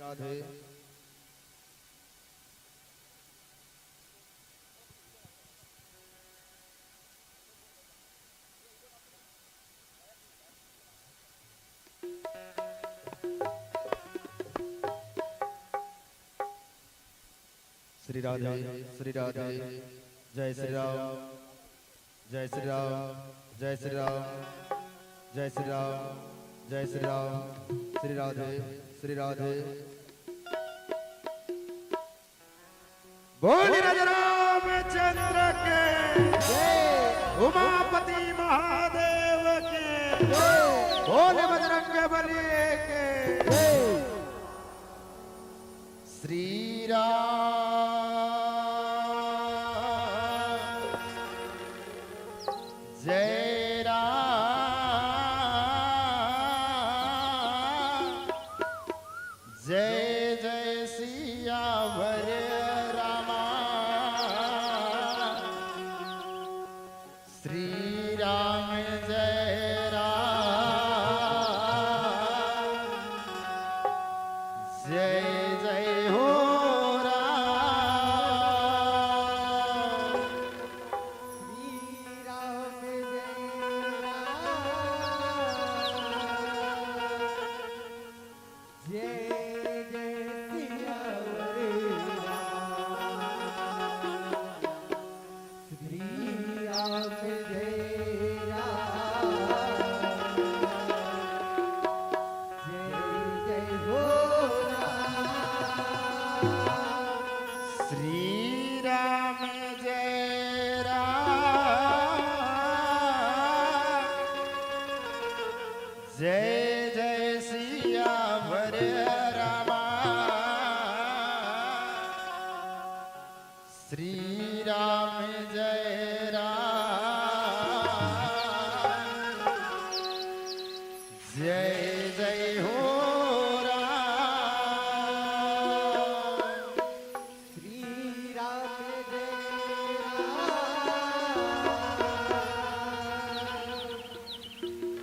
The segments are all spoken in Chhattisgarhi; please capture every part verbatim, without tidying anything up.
राधे। श्री राधे, श्री राधे। जय श्री राम, जय श्री राम, जय श्री राम, जय श्री राम, जय श्री राम। श्री राधे, श्री राधे। बोल राजा रामचंद्र के, जय। उमापति महादेव के, जय। बोले बजरंग बली के। श्री राम जय राम जय जय सियावर रामा। श्री राम जय राम जय जय हो राम। श्री राम जय राम जय जय सियावर राम। श्री राम जय राम जय जय हो राम। श्री राम जय राम जय जय सियावर रामा। श्री राम जय राम जय जय हो राम। श्री राम जय राम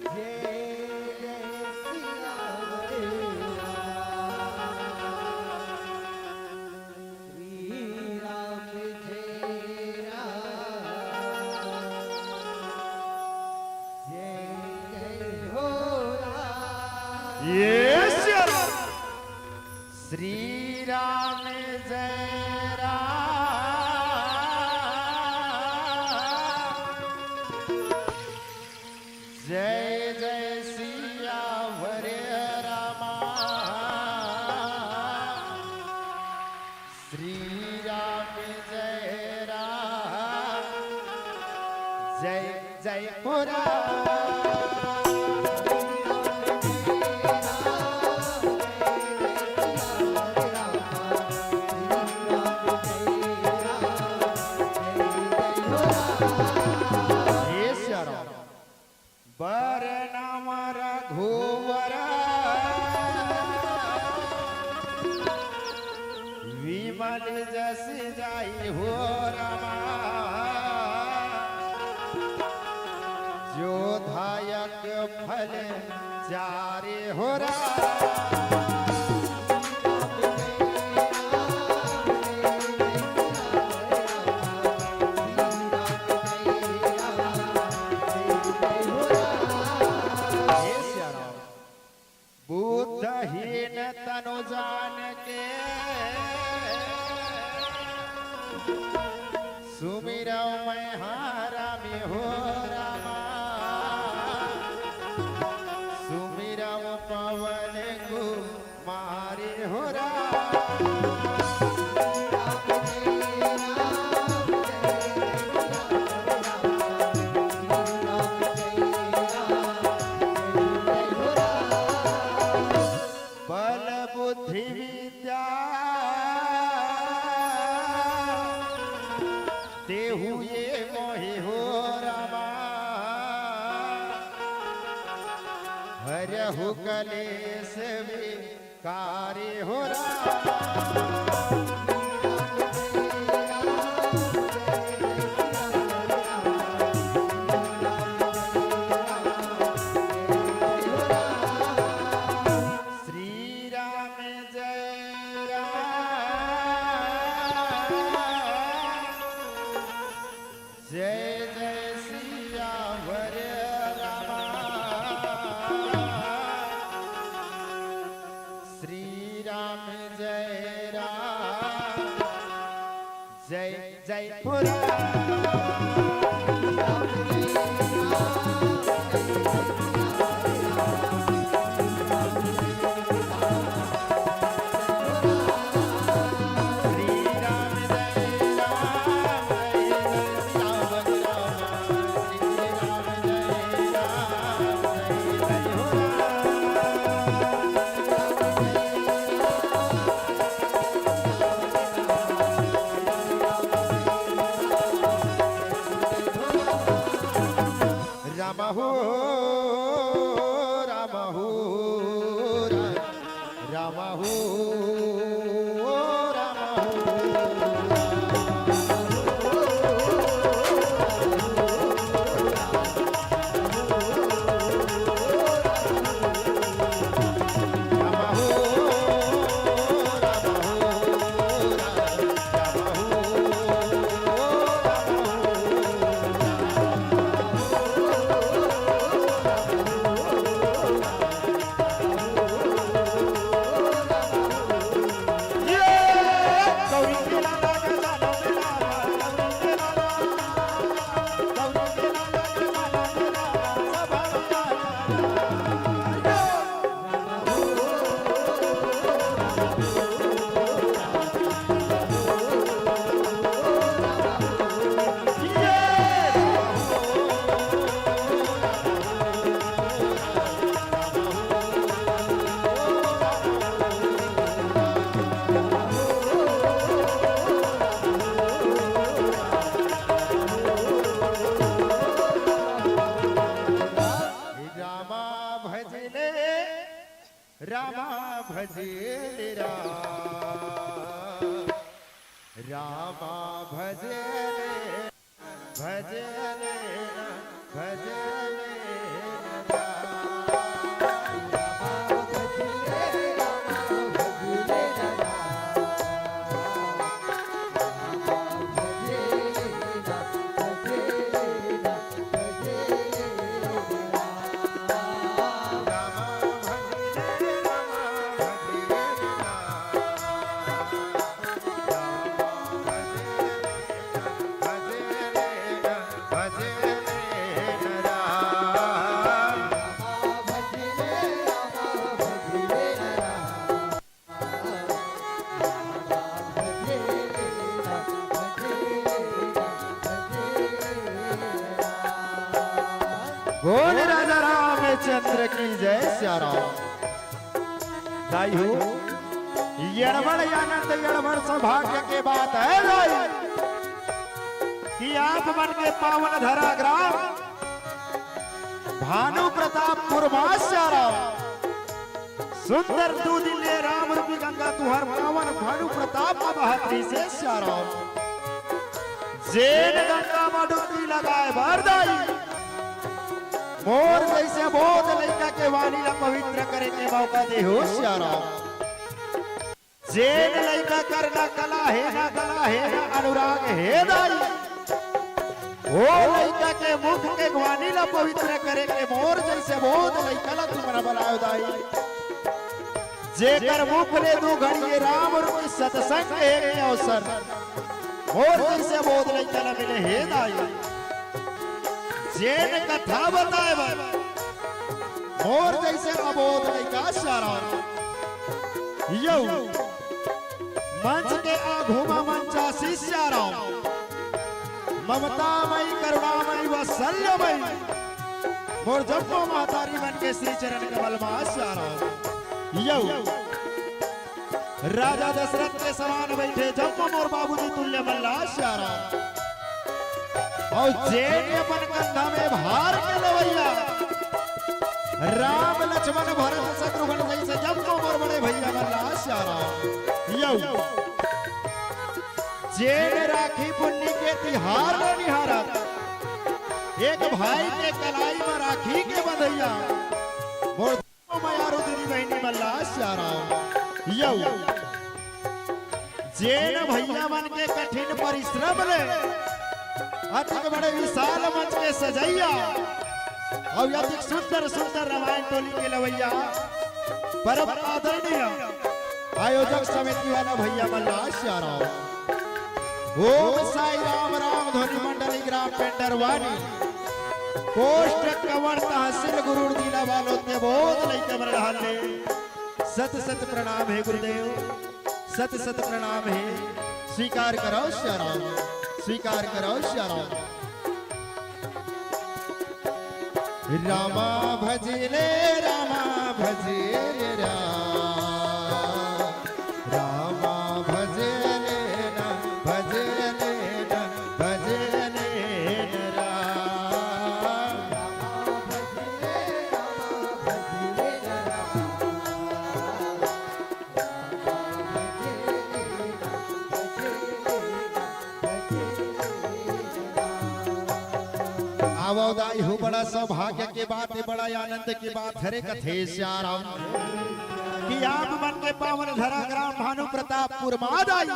जय जय सियावर राम। श्री राम जय राम जय जय हो राम। ये सिया राम। श्री राम जय राम जय जय सियावर रामा। श्री राम जय राम जय जय हो राम। हे सिया राम। बर नाम रघुवर विमल जस जाई हो रामा। जो धायक फल चारे हो राम। हे सिया राम। बुद्धहीन तनु जान के सुमिरव मैं हरामी हो रामा। सुमिरव पवन कुमारी हो राम। बल बुद्धि विद्या देहु ये मोहि हो रामा। हरहु कलेश विकारी हो रामा। श्री राम जय राम जय जय सियावर रामा। श्री राम जय राम राम हो, राम हो, राम, राम हो, राम हो। रामा भजले, रामा भजले राम, रामा भजले, भजले, भजले राम। बोल राजा रामचंद्र की जय, सिया राम। दाई हो, ये अड़बड़ आनंद, ये अड़बड़ सौभाग्य के बात है दाई, कि आप मन के पावन धरा ग्राम भानु प्रतापपुर मा सिया राम। सुंदर दू दिन ले राम रूपी गंगा तुंहर पावन भानु प्रताप म बहत रहिसे सिया राम। जेन गंगा म डुबकी लगाए बर दाई, मोर जइसे बोध लइका के वाणी ला पवित्र करे के मौका देहो सिया राम। जेन लइका कर ना कला हे, ना कला हे, ना अनुराग हे दाई, ओ लइका के मुख के वाणी ला पवित्र करे के मोर जइसे बोध लइका ला तुमन बलायो दाई। जेकर मुख ले दू घड़ी ये राम रूपी सत्संग के एक अवसर मोर जइसे बोध लइका ला मिले हे दाई। जेन कथा बताए बर मोर जइसे अबोध लइका सिया राम। यौ मंच के आघू म मंचासीन सिया राम, ममतामयी करुणामयी वात्सल्यमयी मोर जम्मो महतारी मन के श्री चरण कमल मा सिया राम। यौ राजा दशरथ के समान बइठे जम्मो मोर बाबूजी तुल्य मन ला सिया राम। अउ जेन अपन कंधा में भार के लवइया राम लक्ष्मण भरत शत्रुघ्न जइसे जम्मो मोर बड़े भइया मन ला सिया राम। यौ जेन राखी पुन्नी के तिहार ल निहारत एक भाई के कलाई म राखी के बंधइया मोर मयारू दीदी बहिनी मन ला सिया राम। यौ जेन भइया मन के कठिन परिश्रम ले अतिक बड़े विशाल मंच के सजइया अउ अतिक सुंदर सुंदर रामायण टोली के लवइया परम आदरणीय आयोजक समिति वाला भइया मन ला सिया राम। ओम साई राम राम ध्वनि मंडली ग्राम पेंडरवानी पोस्ट कवर तहसील गुरूर जिला बालोद के बोध लइका मन ला ले सत सत प्रणाम हे गुरुदेव, सत सत प्रणाम हे। स्वीकार करव सिया राम, स्वीकार करव सिया राम। रामा भजले, रामा भजले राम, रामा भजले ना, भजले ना, भजले ना राम। आवो दाई हो, बड़ा सौभाग्य के बात हे, बड़ा आनंद के बात हरे कथे सियाराम कि आप मन के पावन धरा ग्राम भानु प्रतापपुर मा दाई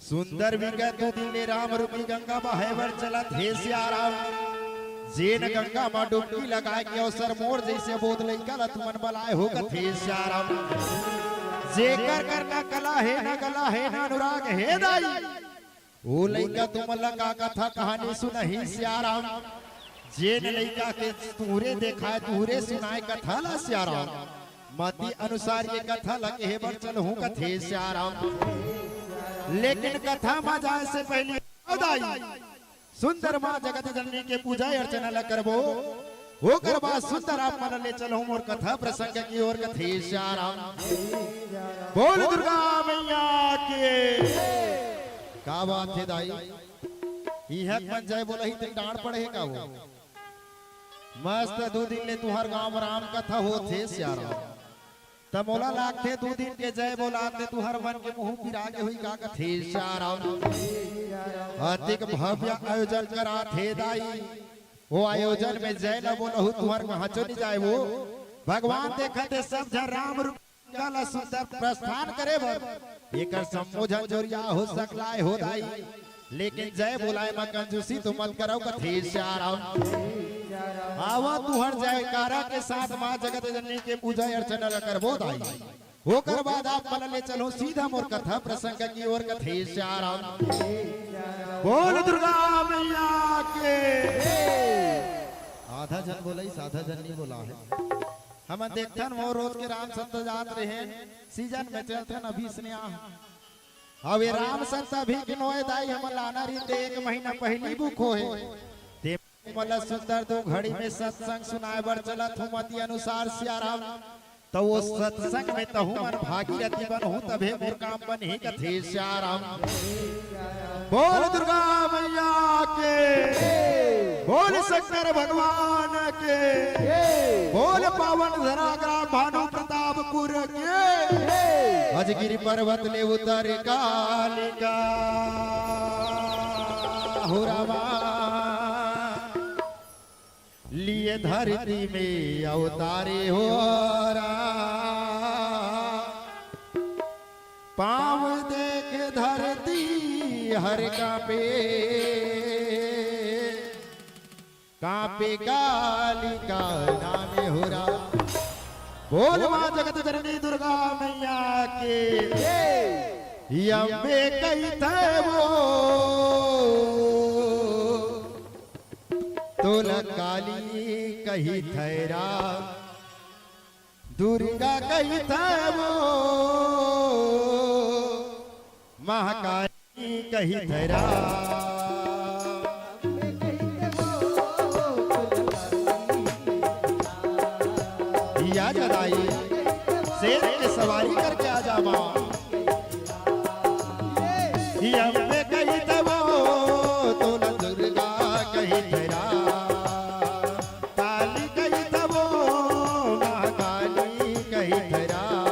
सुंदर विगत दू दिन ले राम रूपी गंगा बहे बर चलत हे सियाराम। जेन गंगा मा डुबकी लगाए के अवसर मोर जइसे बोध लइका ला तुमन बलाए हो कथे सियाराम। जेकर कर ना कला हे, ना गला हे, ना अनुराग हे दाई, ओ लइका तुमन ला का कथा कहानी सुनही सियाराम। जेन लइका के तुहरे देखाए, तुहरे सुनाए कथा ला सियाराम, मती अनुसार ये कथा ला कहे बर चलहूं कथे सियाराम। लेकिन कथा मा जाए से पहिली दाई सुंदर माँ जगत जननी के पूजा अर्चना ला करबो। ओकर बाद सुंदर आप मन ले चलहूं मोर कथा प्रसंग की ओर कथे सियाराम। बोल दुर्गा मैया की। का बात हे दाई, इहाँ मन जय बोलही तेन डांड़ पड़े हे का वो? मस्त दू दिन ले तुहर गांव म राम कथा होत हे सियाराम। त मोला लागथे दू दिन के जय बोलात ले तुहर मन के मुंह पिरा गे होही का कथे सियाराम। अतिक भव्य आयोजन करात हे दाई, वो आयोजन में जय ल बोलहू तुहर कहां चो नि जाय वो। भगवान देखत हे सब झन राम रूप गंगा ल सुंदर प्रस्थान करे बर एकर सम्मो झन जोरिया हो सकलाय हो दाई, लेकिन जय बोलाय म कंजूसी तो मत करव कथे सियाराम। आवा तुहर जयकारा के साथ माँ जगत जननी के पूजा अर्चना ल करबो दाई। ओकर बाद आप मन ले चलो सीधा मोर कथा प्रसंग की ओर कथे सियाराम। बोल दुर्गा मैया के। आधा झन बोलइस, आधा झन नि बोला हे। हमन देखथन वो रोज के राम सत्ता जात रहे, सीजन में चलथन अभी स्नेहा। अब ये राम सत्ता अभी के नोए दाई हमन लाना रहिन ते एक महीना पहिली बुक होहे। ते मतलब सुंदर दो घड़ी में सत्संग सुनाए बर चलत हूँ मती अनुसार सियाराम। त वो सत्संग में तहू मन भागीरथी बनहू तभे मोर काम बनही कथे सियाराम। बोल दुर्गा मैया के, बोल शंकर भगवान के, बोल पावन धरा ग्राम भानु प्रतापपुर के। अजगिरी पर्वत ले उतर कालिका हो रामा, लिए धरती में अवतारे हो राम। पाँव देख धरती हर कांपे, कांपे कालिका नामे हो राम। बोल माँ जगत जननी दुर्गा मैया के। अम्बे कहिथे वो, तोला काली कहिथे राम। दुर्गा कहिथे वो, महाकाली कहिथे राम। या जदाई शेर के सवारी करके आ जा माँ। अम्बे कहिथे वो, तोला दुर्गा कहिथे राम। काली कहिथे वो, महाकाली कहिथे राम।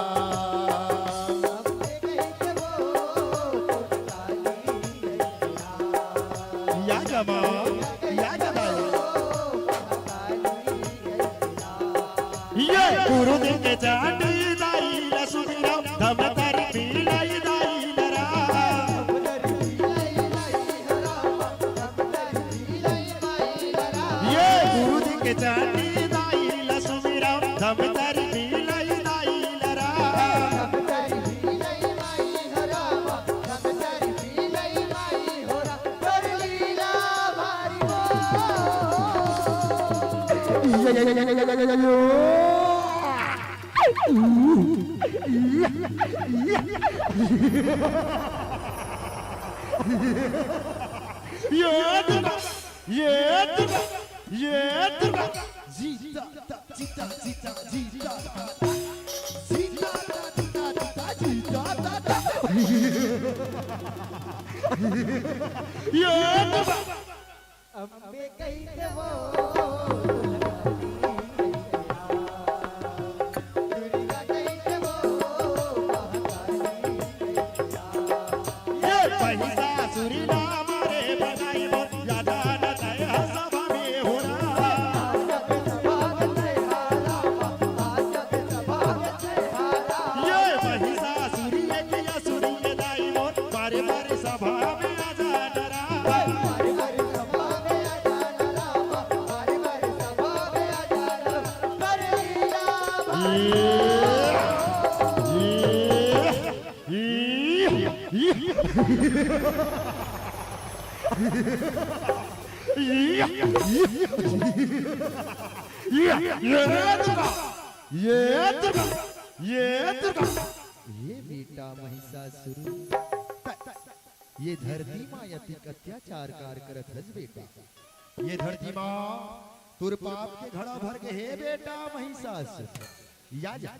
या जमा, या जमा। ये गुरु जी के चांदी दाई ला सुमिरव, धमतर मिलाई दाई ला राम। ये गुरु जी के चांदी दाई ला सुमिरव, धमतर मिलाई दाई ला राम। ये दुर्गा, ये दुर्गा, ये दुर्गा। जीता, जीता, जीता, जीता, जीता, जीता, जीता, जीता, जीता, जीता। ये दुर्गा। अम्बे कहिथे वो, दुर्गा कहिथे वो, महाकाली कहिथे वो। ये महिषासुरी ला मारे बनाई वो, या दान दया सभा में हो। ये, ये दुर्गा, ये दुर्गा, ये दुर्गा। ये बेटा महिषासुर, ये धरती मा अतिक अत्याचार काबर करत हस बेटा? ये धरती मा तोर पाप के घड़ा भर गे हे बेटा महिषासुर। या जा,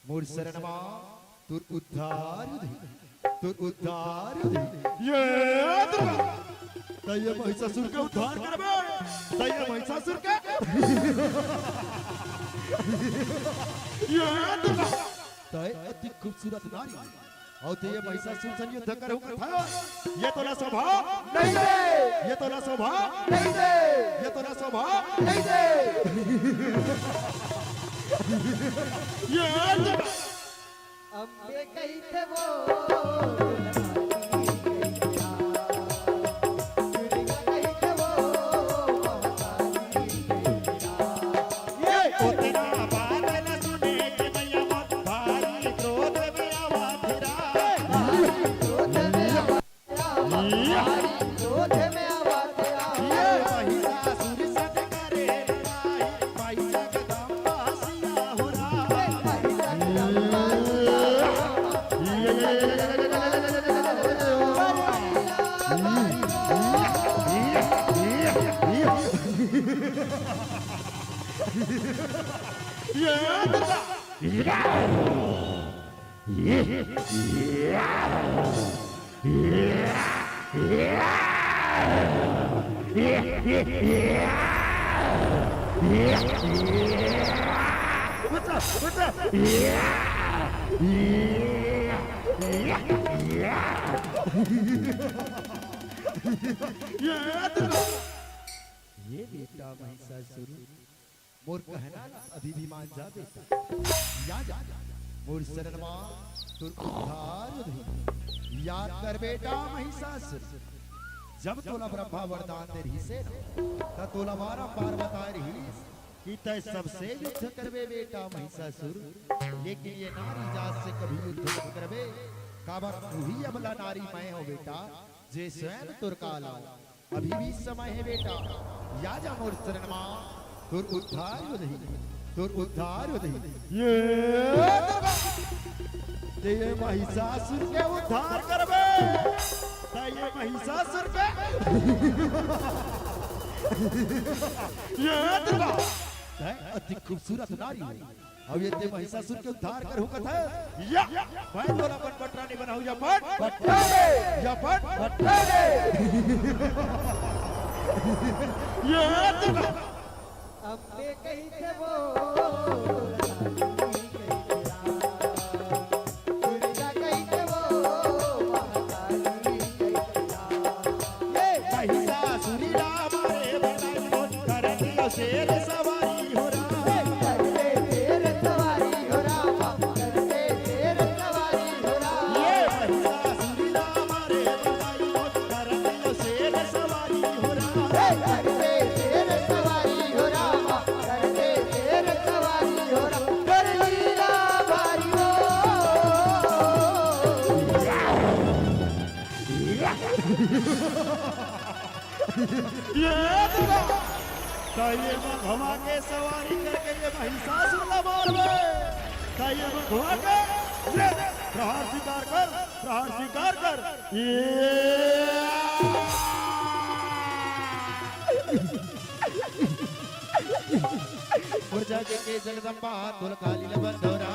मोर शरण मा तोर उद्धार हो जाही, तोर उद्धार हो जाही। ये दुर्गा, त ये महिषासुर के उद्धार करबे, त ये महिषासुर के। ये दुर्गा, तैं अति खूबसूरत नारी, अउ तैं ये महिषासुर संग युद्ध करहूं कथस, ये तोला शोभा नहीं दे, ये तोला शोभा नहीं दे, ये तोला शोभा नहीं दे। ये अम्बे कहिथे वो, दुर्गा कहिथे वो, महाकाली कहिथे। ये ओतना बात न सुने के मैया मन भारी क्रोध में आवा फिरा। भारी क्रोध में आवा, भारी क्रोध में आवा फिरा। ये महिषासुर संग करे लड़ाई, माई जगदम्बा सिया हो राम। माई जगदम्बा सिया हो राम। ये दुर्गा। बचा, बचा। ये दुर्गा। ये बेटा महिषासुर, मोर कहना ला अभी भी मान जा बेटा। या जा, मोर शरण मा तोर उद्धार हो जाही। याद कर बेटा महिषासुर, जब तोला ब्रह्मा वरदान दे रहिस हे ना, त तोला बारंबार बताए रहिस कि तैं सबसे युद्ध करबे बेटा महिषासुर, लेकिन ये नारी जात से कभी युद्ध मत करबे, काबर तू ही अबला नारी मैं हो बेटा, जे स्वयं तोर काल आंव। अभी भी समय हे बेटा, या जा मोर शरण मा, तोर उद्धार हो जाही, तोर उद्धार हो जाही। ये दुर्गा, तैं ये महिषासुर के उद्धार करबे, तैं ये महिषासुर के। ये दुर्गा, तैं अति खूबसूरत नारी हो। अउ ये तैं महिषासुर के उद्धार करहूं कथस। या, मैं तोला अपन पटरानी बनाहूं, या पट, पटरानी, या पट, पटरानी। ये दुर्गा। अम्बे कहिथे वो, दुर्गा कहिथे वो, महाकाली कहिथे वो। ये महिषासुरी ला मारे बनाई हो, धरती अउ शेर सवारी हो राम। धरती शेर सवारी हो राम, धरती शेर सवारी हो राम। ये महिषासुरी ला मारे बनाई हो, धरती अउ शेर सवारी हो राम। धरती शेर सवारी हो राम, धरती शेर सवारी हो राम। कर लीला भारी हो। ये दुर्गा, त ये मघवा के सवारी करके ये महिषासुर ला मारबे। त ये मघवा के, ले, प्रहार स्वीकार कर, प्रहार स्वीकार कर। ये मोर जग के जगदम्बा, तोला काली ल बंदोरा।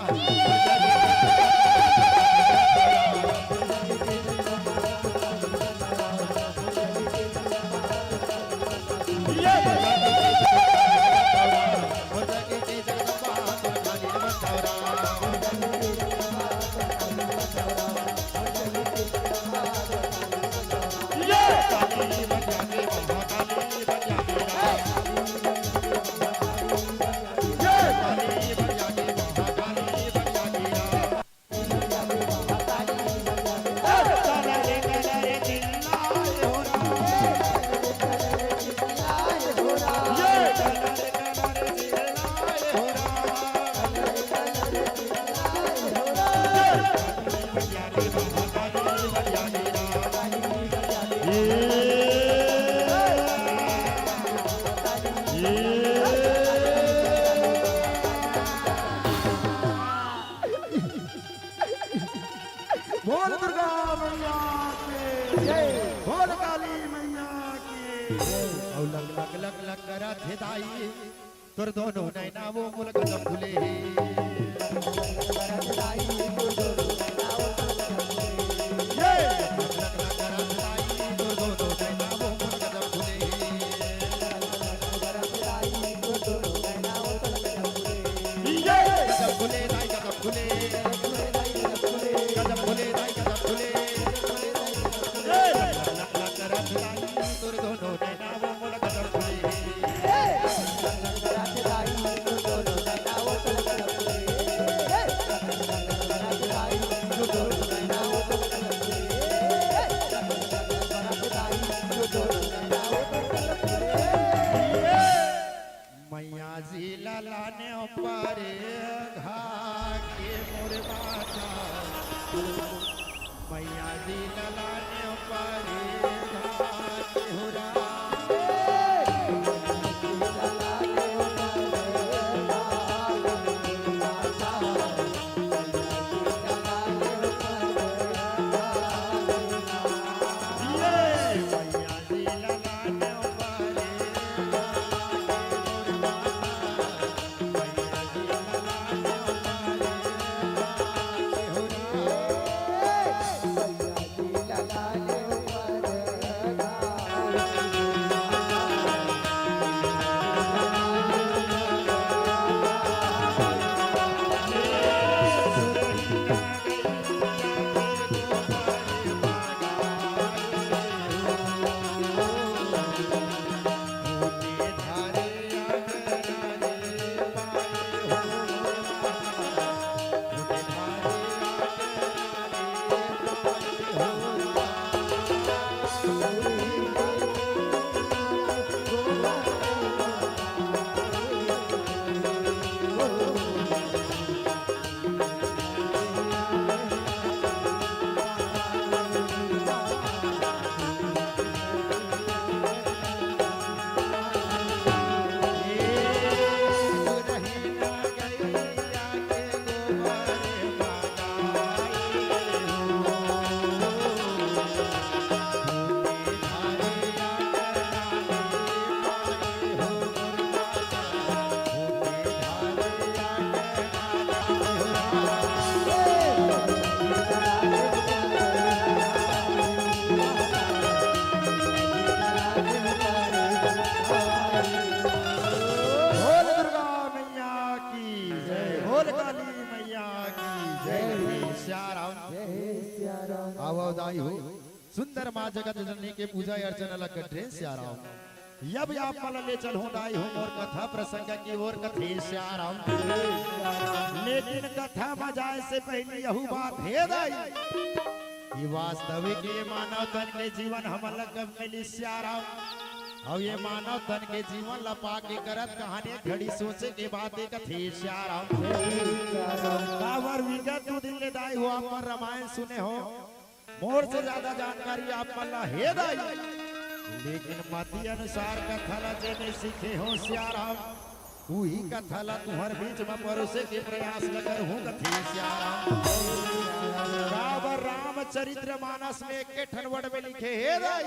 बोल काली मैया की। अउ लग लग लग लग करत हे दाई, तोर दोनों नैना वो मोर कदम खुले हे। ये लग लग लग करत हे दाई, तोर दोनों नैना वो मोर कदम खुले हे। ये गजब खुले दाई गजब खुले, गजब खुले दाई गजब खुले। ये लग लग लग करत दाई, तोर दोनों नैना वो मोर गजब खुले। मैया जी ललाने परे घाके मोर माता, मैया जी ललाने परे घाके हो राम। बोल दुर्गा मैया की जय, बोल काली मैया की जय। जय सिया राम। जय सिया राम। आओ, आओ दाई हो, सुंदर माँ जगत जननी के पूजा अर्चना ला कर रे सिया राम। अब आप मन ला ले चलहूँ दाई हो मोर कथा प्रसंग की ओर कथे सिया राम। लेकिन कथा म जाए से पहले यहू बात हे दाई, कि वास्तविक ये मानव तन के जीवन हमन ला कब मिली सिया राम? अउ ये मानव तन के जीवन ला पाके करत कहानी एक घड़ी सोचे के बात एक कथे सिया राम। काबर विगत दू दिन ले दाई हो आप मन रामायण सुने हो, मोर से ज्यादा जानकारी आप मन ला हे दाई, लेकिन मती अनुसार कथा ला जेमे सीखे हो सिया राम, उही कथा ला तुहर बीच म परोसे के प्रयास ल करहूँ कथे सिया राम। काबर रामचरित्र मानस में एक ठन word में लिखे हे दाई,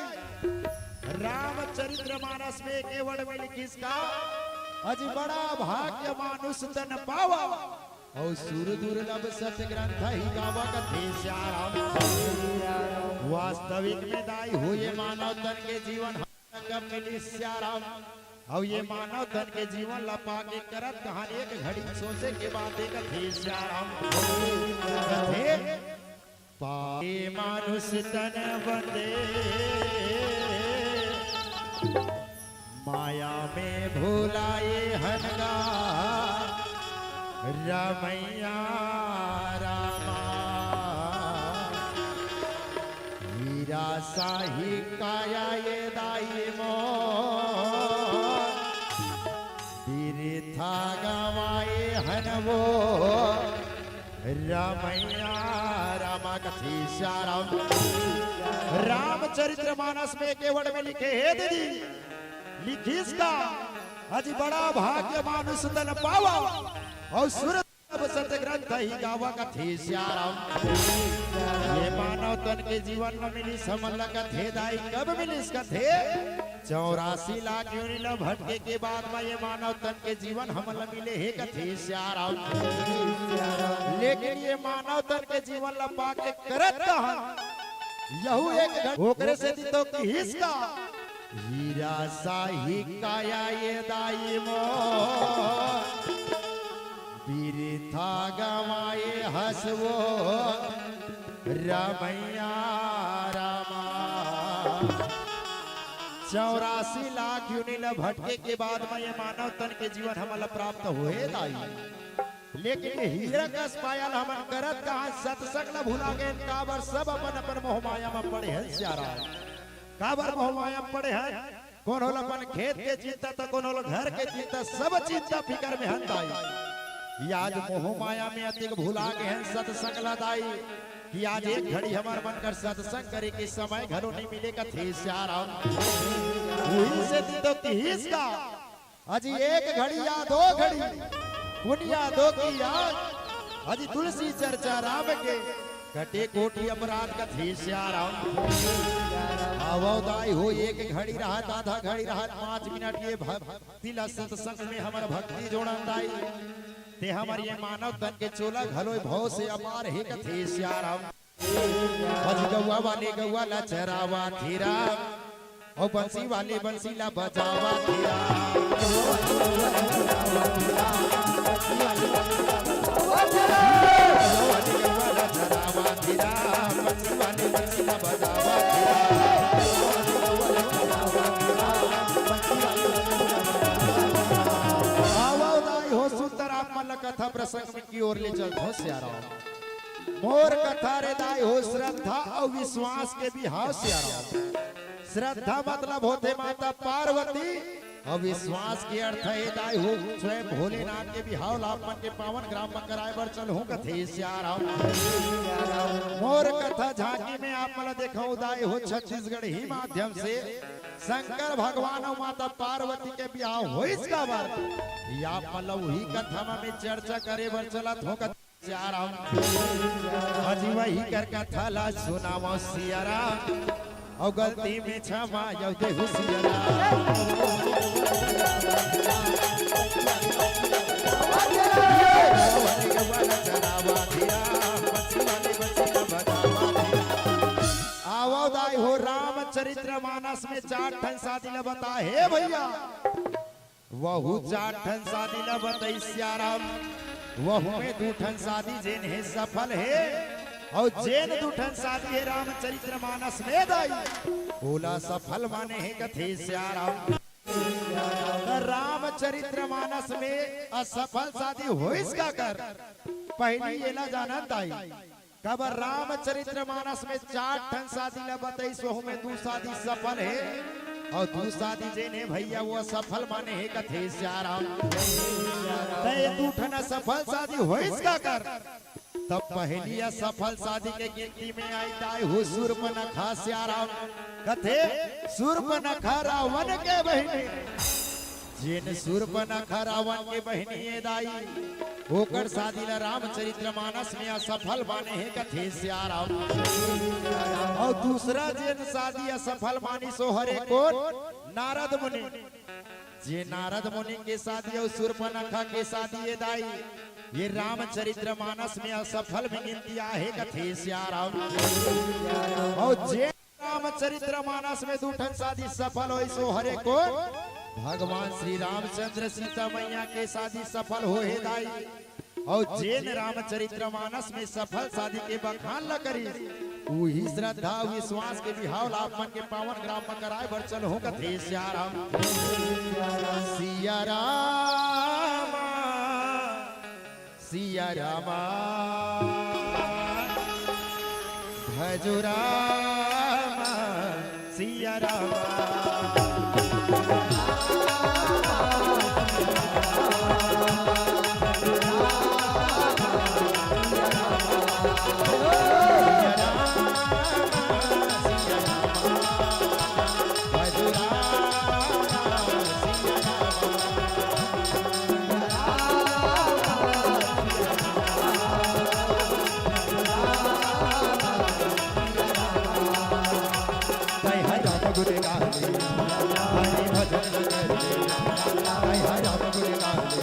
रामचरित्र मानस में एक word में लिखिस का, अजी बड़ा भाग्य मानुष तन पावा। अउ सुर दुर्लभ सत ग्रंथ ही गावा कथे सिया राम। वास्तविक में दाई हो ये मानव तन के जीवन कब मिली सिया राम। अउ ये मानव तन के जीवन ला पाके करत कहानी एक घड़ी सोचे के बात एक कथे सिया राम। कथे पाए मानुष तन बंदे, माया में भुलाए हन गा, रमैया रामा। हीरा साही काया ये दाई मोर, बिरथा गंवाए हन वो, रमैया रामा कथे सिया राम। रामचरित्र मानस में एक word में लिखे हे दीदी, लिखिस का, अजी बड़ा भाग्य मानुष तन पावा, अउ सुर सत ग्रंथ ही गावा कथे सियाराम। ये मानव तन के जीवन म मिलिस हमन ल कथे दाई, कब मिलिस कथे? चौरासी लाख योनि ल भटके के बाद म ये मानव तन के जीवन हमन ल मिले हे कथे सियाराम। लेकिन ये मानव तन के जीवन ल पाके करत का हन? यहू एक घड़ी ओकरे सेती तो किहिस का, हीरा साही काया ये दाई मोर, बिरथा गंवाए हस वो रमैया रामा। चौरासी लाख योनि ल भटके के बाद म ये मानव तन के जीवन हमन ल प्राप्त होए दाई। लेकिन ये हीरा कस पायल हमन करत का हन, सत्संग ल भुला गेन, काबर सब अपन अपन मोह माया म पड़े हन सियाराम। काबर मोह माया म पड़े हन? कोनो ल अपन खेत के चिंता, त कोनो ल घर के चिंता, सब चिंता फिकर में हन दाई। ये आज मोह माया में अतिक भुला गे हन सत्संग ल दाई, कि आज एक घड़ी हमर मन कर सत्संग करे के समय घलो नइ मिले कथे सियाराम। उही सेती तो किहिस का, अजी एक घड़ी या दो घड़ी पुनिया दो की याद, अजी तुलसी चर्चा राम के, कटे कोटि अपराध कथे सियाराम। आवव दाई हो, एक घड़ी रहत, आधा घड़ी रहत, पाँच मिनट ये भक्ति ल सत्संग में हमर भक्ति जोड़न दाई। ते हमर ये मानव तन के चोला घलो भव से अपार हे कथे सियाराम। अजी गौवा वाले गौवा ला चरावा थी राम, अउ बंसी वाले बंसी ला बजावा थी राम। गौवा वाले गौवा ला चरावा थी राम, बंसी वाले बंसी ला बजावा थी राम। आवव दाई हो सुंदर आप मन ला कथा प्रसंग की ओर ले चलत हों सियाराम। मोर कथा रे दाई हो श्रद्धा अउ विश्वास के बिहाव सियाराम। श्रद्धा मतलब होथे माता पार्वती अउ विश्वास के अर्थ हे दाई हो स्वयं भोलेनाथ के बिहाव ला आप मन के पावन ग्राम म कराए बर चलहूं कथे सियाराम। मोर कथा झांकी में आप मन ला देखाहूं दाई हो छत्तीसगढ़ी माध्यम से शंकर भगवान अउ माता पार्वती के बिहाव होइस काबर, ये आप मन ला उही कथा म मैं चर्चा करे बर चलत हों कथे सियाराम। अजी वही कर कथा ला सुनावव सियाराम, अउ गलती में क्षमा अउ देहू सियाराम। आवव दाई हो रामचरित्र मानस में चार ठन शादी ला बता हे भइया। वहू चार ठन शादी ला बतइस सियाराम, वहू में दू ठन शादी जेन हे सफल हे, अउ जेन दू ठन शादी हे रामचरित्र मानस में दाई, ओला सफल माने हे कथे सियाराम। त रामचरित्र मानस में असफल शादी होइस काकर, पहिली एला जानन दाई। काबर रामचरित्र मानस में चार ठन शादी ला बतइस, वहू में दू शादी सफल हे अउ दू शादी जेन हे भइया वो असफल माने हे कथे सियाराम। त ये दू ठन असफल शादी होइस काकर? त पहिली असफल शादी के गिनती में आय दाई हो सूर्पनखा सियाराम। कथे सूर्पनखा रावन के बहिनी। जेन सूर्पनखा रावन के बहिनी ए दाई, ओकर शादी ला रामचरित्र मानस में असफल माने हे कथे सियाराम। अउ दूसरा जेन शादी असफल मानिस ओ हरे कोन? नारद मुनि। जे नारद मुनि के शादी अउ सूर्पनखा के शादी ए दाई, ये रामचरित्र मानस में असफल में गिनती आहे कथे सियाराम। अउ जे रामचरित्र मानस में दू ठन शादी सफल होइस ओ हरे कोन? भगवान श्री रामचंद्र सीता मैया के शादी सफल होहे दाई। अउ जेन रामचरित्र मानस में सफल शादी के बखान ल करिस, उही श्रद्धा अउ विश्वास के बिहाव ला आप मन के पावन ग्राम म कराए बर चलहूं कथे सियाराम। सियाराम। सिया रामा, भजो रामा, सिया रामा। गुण गाले, हरि भजन कर ले। जय हरि राम गुण गाले,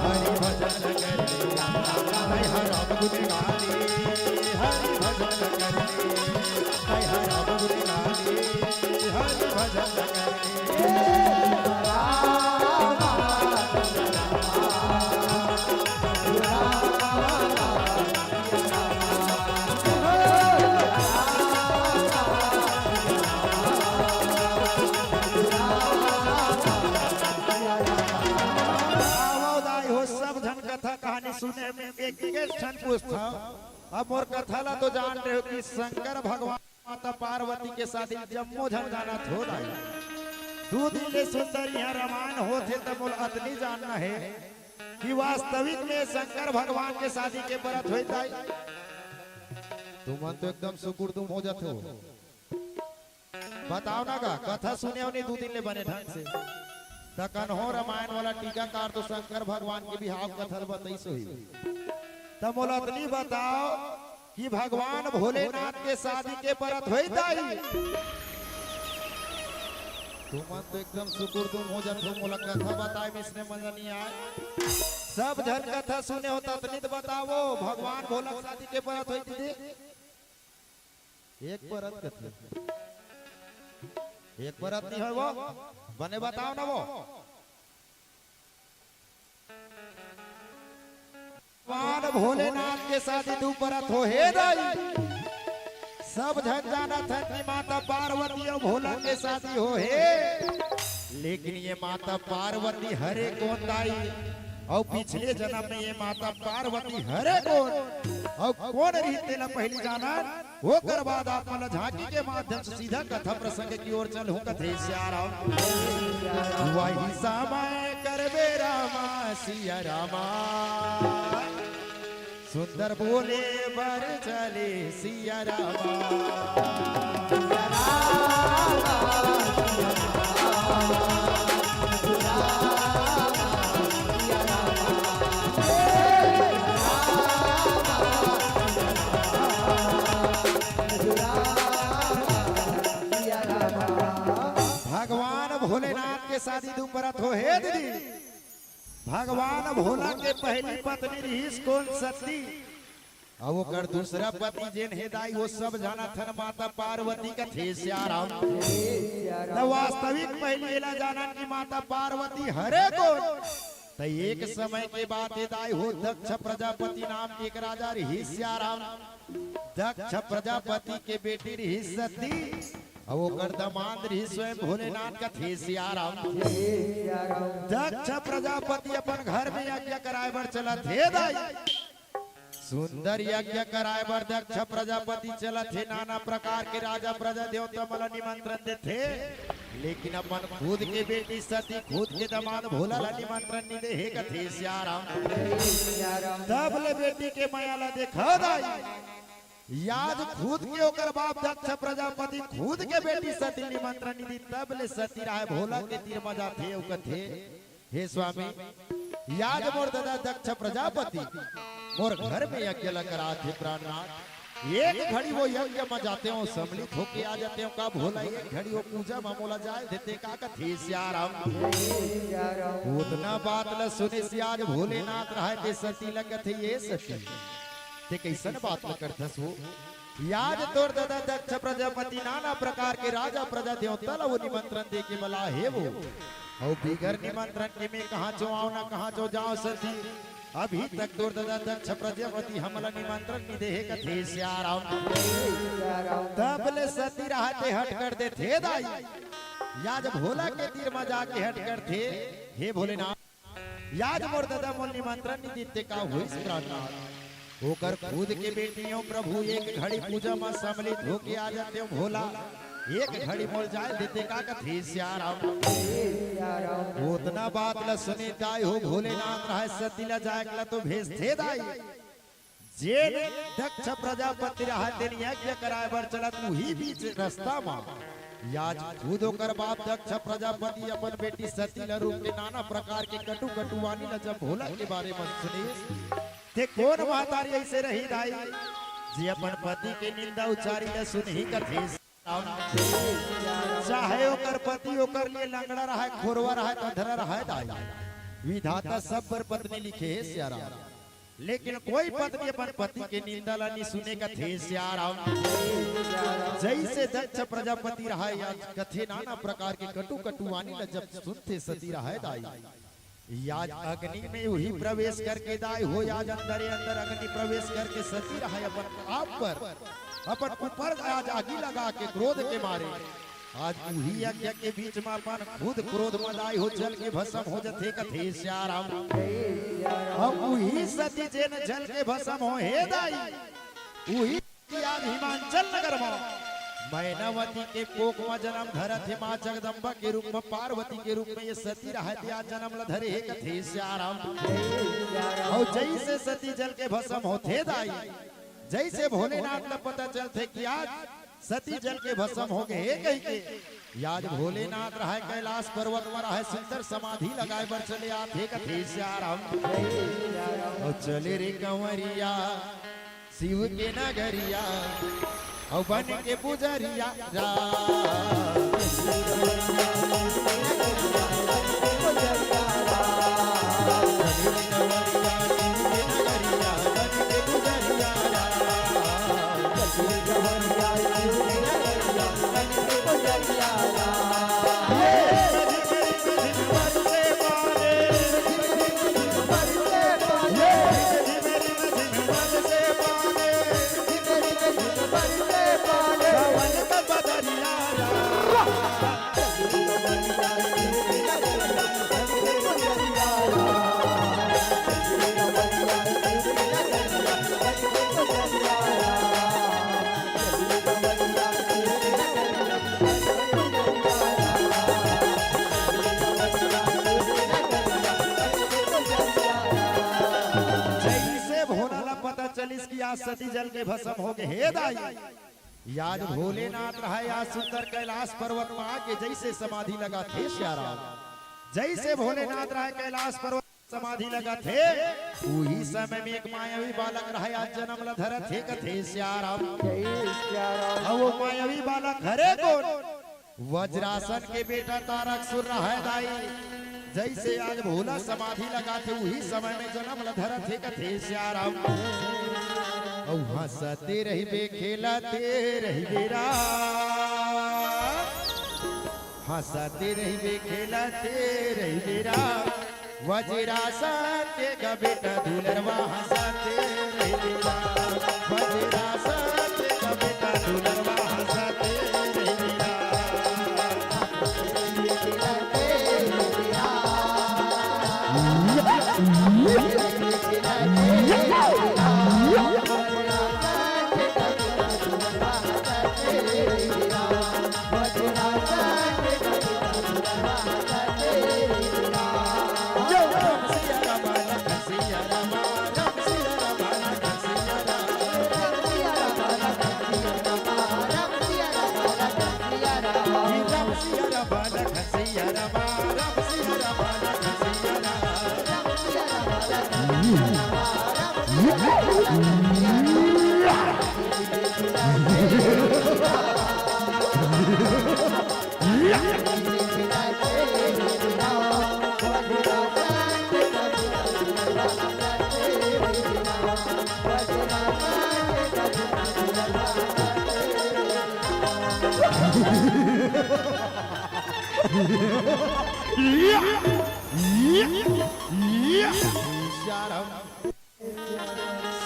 हरि भजन कर ले। जय हरि राम गुण गाले, हरि भजन कर ले। जय हरि राम गुण गाले, हरि भजन कर ले। आवो दाई हो, सब झन कथा कहानी सुने में एक, एक ठन पूछथंव। अब मोर कथा ला तो जान रहे हो कि शंकर भगवान माता पार्वती के शादी जम्मो झन जानत हो दाई। दू दिन ले सुंदर इहाँ रामायण होथे त मोला अतनी जानना हे कि वास्तविक में शंकर भगवान के शादी के बरत होय दाई। तुमन तो एकदम सुकुरदुम हो जाथो। बताओ ना गा, कथा सुने हो नहीं दू दिन ले बने ढंग से। त कन्हो रामायण वाला टीकाकार तो शंकर भगवान के बिहाव कथा ल बताइस होही। त मोला अतनी बताओ कि भगवान भोलेनाथ के शादी के बरत होय दाई। तुमन तो एकदम सुकुरदुम हो जाथो, मोला कथा बताए में इसने मजा नहीं आए। सब झन कथा सुने हो त अतनी त बताओ, भगवान भोला के शादी के बरत होय दीदी। एक बरत कथे। एक बरत नहीं होय वो, बने बताओ ना वो। भगवान भोलेनाथ के शादी दू बरत हो हे दाई। सब झन जानत हन कि माता पार्वती अउ भोला के शादी हो हे, लेकिन ये माता पार्वती हरे कोन दाई? अउ पिछले जन्म में ये माता पार्वती हरे कोन? अउ कोन रहिस तेला पहिली जानन, ओकर बाद आप मन ला झांकी के माध्यम से सीधा कथा प्रसंग की ओर चलहूं, कथे सिया राम। वही समय करबे रामा सिया रामा, सुंदर बोले बर चले सिया रामा। भगवान भोलेनाथ के शादी दू बरत हो हे दीदी। भगवान भोला के पहली पत्नी रहिस कोन? सती। अब ओकर दूसरा पति जेन हे दाई, वो सब जानत हन माता पार्वती कथे सिया राम। त वास्तविक पहली एला जानन कि माता पार्वती हरे कोन? त एक समय के बात हे दाई हो, दक्ष प्रजापति नाम के एक राजा रहिस सिया राम। दक्ष प्रजापति के बेटी रहिस सती, अउ ओकर दमांद रहिस स्वयं भोलेनाथ कथे सिया राम। दक्ष प्रजापति अपन घर में यज्ञ कराए बर चलत हे दाई। सुंदर यज्ञ कराए बर दक्ष प्रजापति चलत हे, नाना प्रकार के राजा प्रजा देवता मन ला निमंत्रण देथे, लेकिन अपन खुद के बेटी सती, खुद के दमांद भोला ला निमंत्रण नइ दे हे कथे सिया राम। तब ले बेटी के मया ला देखा दाई। याज खुद के ओकर बाप दक्ष प्रजापति खुद के बेटी सती निमंत्रण नइ दे, तब ले सती राय भोला के तीर म जाथे अउ कथे, हे स्वामी, याज मोर ददा दक्ष प्रजापति मोर घर में यज्ञ ल करात हे प्राणनाथ। एक घड़ी वो यज्ञ म जाते हो, सम्मिलित होके आ जाते हो का भोला? एक घड़ी वो पूजा म मोला जाए देते का कथे सिया राम? ओतना बात ल सुने सियाज भोलेनाथ राय ते सती ल कथे, ये सती, ते कइसन बात ल करथस हो? याज तोर ददा दक्ष प्रजापति नाना प्रकार के राजा प्रजा देवता ल वो निमंत्रण दे के बला हे वो। अउ बिगर निमंत्रण के मैं कहाँ चो आंव ना कहाँ चो जांव सती। अभी तक तोर ददा दक्ष प्रजापति हमला निमंत्रण नइ दे हे कथे सिया राम। तब ले सती राय ते हट कर देथे दाई। याज भोला के तीर म जाके हट करथे, हे भोलेनाथ, याज मोर ददा मोला निमंत्रण नइ दीस ते का होइस प्राणनाथ? ओकर खुद के बेटी हो प्रभु, एक घड़ी पूजा म सम्मिलित होके आ जाते हो भोला, एक घड़ी मोला जाए देते का कथे सिया राम। ओतना बात ल सुने दाई हो भोलेनाथ राय सती ल जाए के ल तो भेजथे दाई। जेन दक्ष प्रजापति राय तेन यज्ञ कराए बर चलत उही बीच रस्ता म याज खुद ओकर बाप दक्ष प्रजापति अपन बेटी सती ल रोक के नाना प्रकार के कटु कटुवानी ल जब भोला के बारे म सुनिस, ते कोन महतारी अइसे रही दाई, जे अपन पति के निंदा उचारी ल सुनही कथे चाहे ओकर पति ओकर लिए लंगड़ा रहय, खोरवा रहय, अंधरा रहय दाई, विधाता सब बर पत्नी लिखे हे सियाराम। लेकिन कोई पत्नी अपन पति के निंदा ला नी सुने कथे सियाराम। जइसे दक्ष प्रजापति रहय, आज कथे नाना प्रकार के कटु कटु वाणी ला जब सुनथे सती रहय दाई, आज अग्नि में उही प्रवेश करके दाई हो, आज अंदरे अंदर अग्नि प्रवेश करके सती रहय अपन आप पर, अपन ऊपर आज आगी लगा के क्रोध के मारे आज उही यज्ञ के बीच में अपन खुद क्रोध में दाई हो जल के भस्म हो जथे कथे सियाराम। अब उही सती जेन जल के भस्म हो हे दाई, उही आज हिमांचल नगर में मैनावती के कोख में जन्म धरत हे, माँ जगदम्बा के रूप में, पार्वती के रूप में ये सती रहत हे, आज जन्म ल धरे हे कथे सियाराम। अउ जइसे सती जल के भस्म होथे दाई, जइसे भोलेनाथ ल पता चलथे कि आज सती जल के भस्म हो गे हे कहिके, आज भोलेनाथ रहय कैलाश पर्वत म रहय, सुंदर समाधि लगाय बर चले आथे कथे सियाराम। अउ चले रे कंवरिया शिव के नगरिया, अउ बन के पुजरिया राम। जइसे भोला ला पता चलिस कि आज सती जल के भस्म हो गे हे दाई, आज भोलेनाथ रहय, आज सुंदर कैलाश पर्वत म आके जइसे समाधि लगाथे सियाराम, जइसे भोलेनाथ रहय कैलाश पर्वत समाधि लगाथे, उही समय में एक मायावी बालक रहय, आज जन्म ल धरत हे कथे सियाराम। जय सियाराम। अब वो मायावी बालक हरे कोन? वज्रासन के बेटा तारकसुर रहय दाई। जइसे आज भोला समाधि लगाथे, उही समय में जन्म ल धरत हे कथे सियाराम। अउ हंसते रहिबे, खेलते रहिबे राम। हंसते रहिबे, खेलते रहिबे राम। वज्रासन के ग बेटा दुलरवा हंसते रहिबे राम। वज्रासन के ग बेटा दुलरवा हंसते रहिबे राम।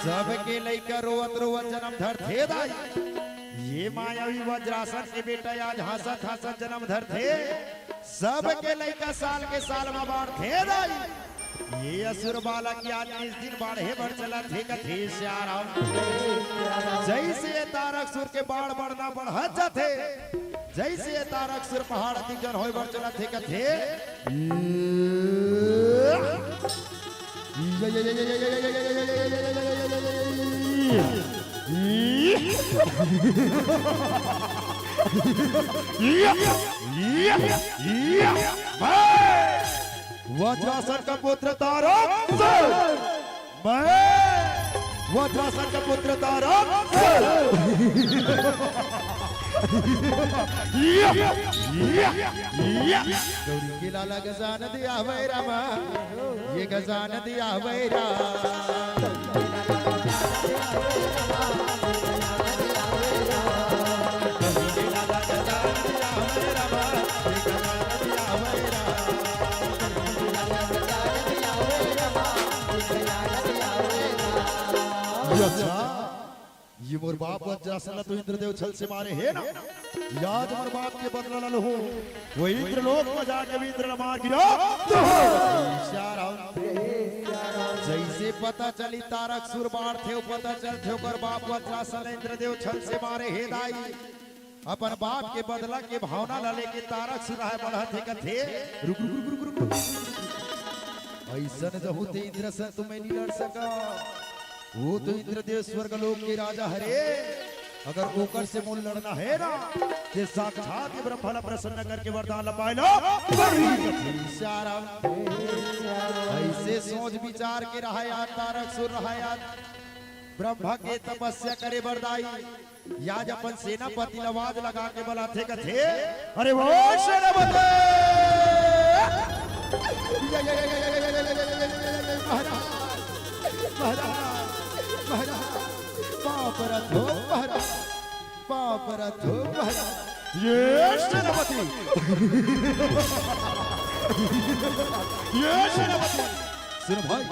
सबके लइका रोवत रोवत जन्म धरथे दाई। ये मायावी वज्रासन के बेटा आज हंसत हंसत जन्म धरथे। सबके लइका साल के साल म बाढ़थे दाई। ये असुर बालक आज तीस दिन बाढ़े बर चलत हे कथे सियाराम। जइसे ये तारकसुर के बाढ़ बढ़ना बढ़त जाथे, जइसे ये तारकसुर पहाड़ अति जन होय बर चलत हे कथे। वज्रासन का पुत्र तारक, मैं वज्रासन का पुत्र तारक। गौरी के लाला गजानन आवे रामा, ये गजानन आवे रामा। अच्छा, ये मोर बाप वज्रासन ला तो इंद्रदेव छल से मारे हे ना, या आज मोर बाप के बदला ला लूं, वो इंद्रलोक में जाके भी इंद्र ला मार गिरा। जैसे पता चली तारक सुर बाढ़ थे, पता चल थे ओकर बाप वज्रासन ला इंद्रदेव छल से मारे हे दाई। अपन बाप के बदला के भावना ला लेके तारक सुर हे बढ़त हे कथे, रुक, रुक, रुक, रुक, रुक। ऐसन जहू ते इंद्र से तुम्हें नहीं लड़ सका। वो तो इंद्रदेव स्वर्ग लोक के राजा हरे। अगर ओकर से मोल लड़ना हे ना, ते साक्षात ये ब्रह्मा ला प्रसन्न करके वरदान ला पाए लो। ऐसे सोच विचार के रहा यार, तारक सुर रहा यार। ब्रह्मा के तपस्या करे बर दाई, या आज अपन सेनापति ला आवाज लगा के बलाथे कथे, अरे वो सेनापति! महाराज, महाराज, महाराज, पाँव परत हो महाराज, पाँव परत हो महाराज। ये सेनापति, ये सेनापति, सुन भाई,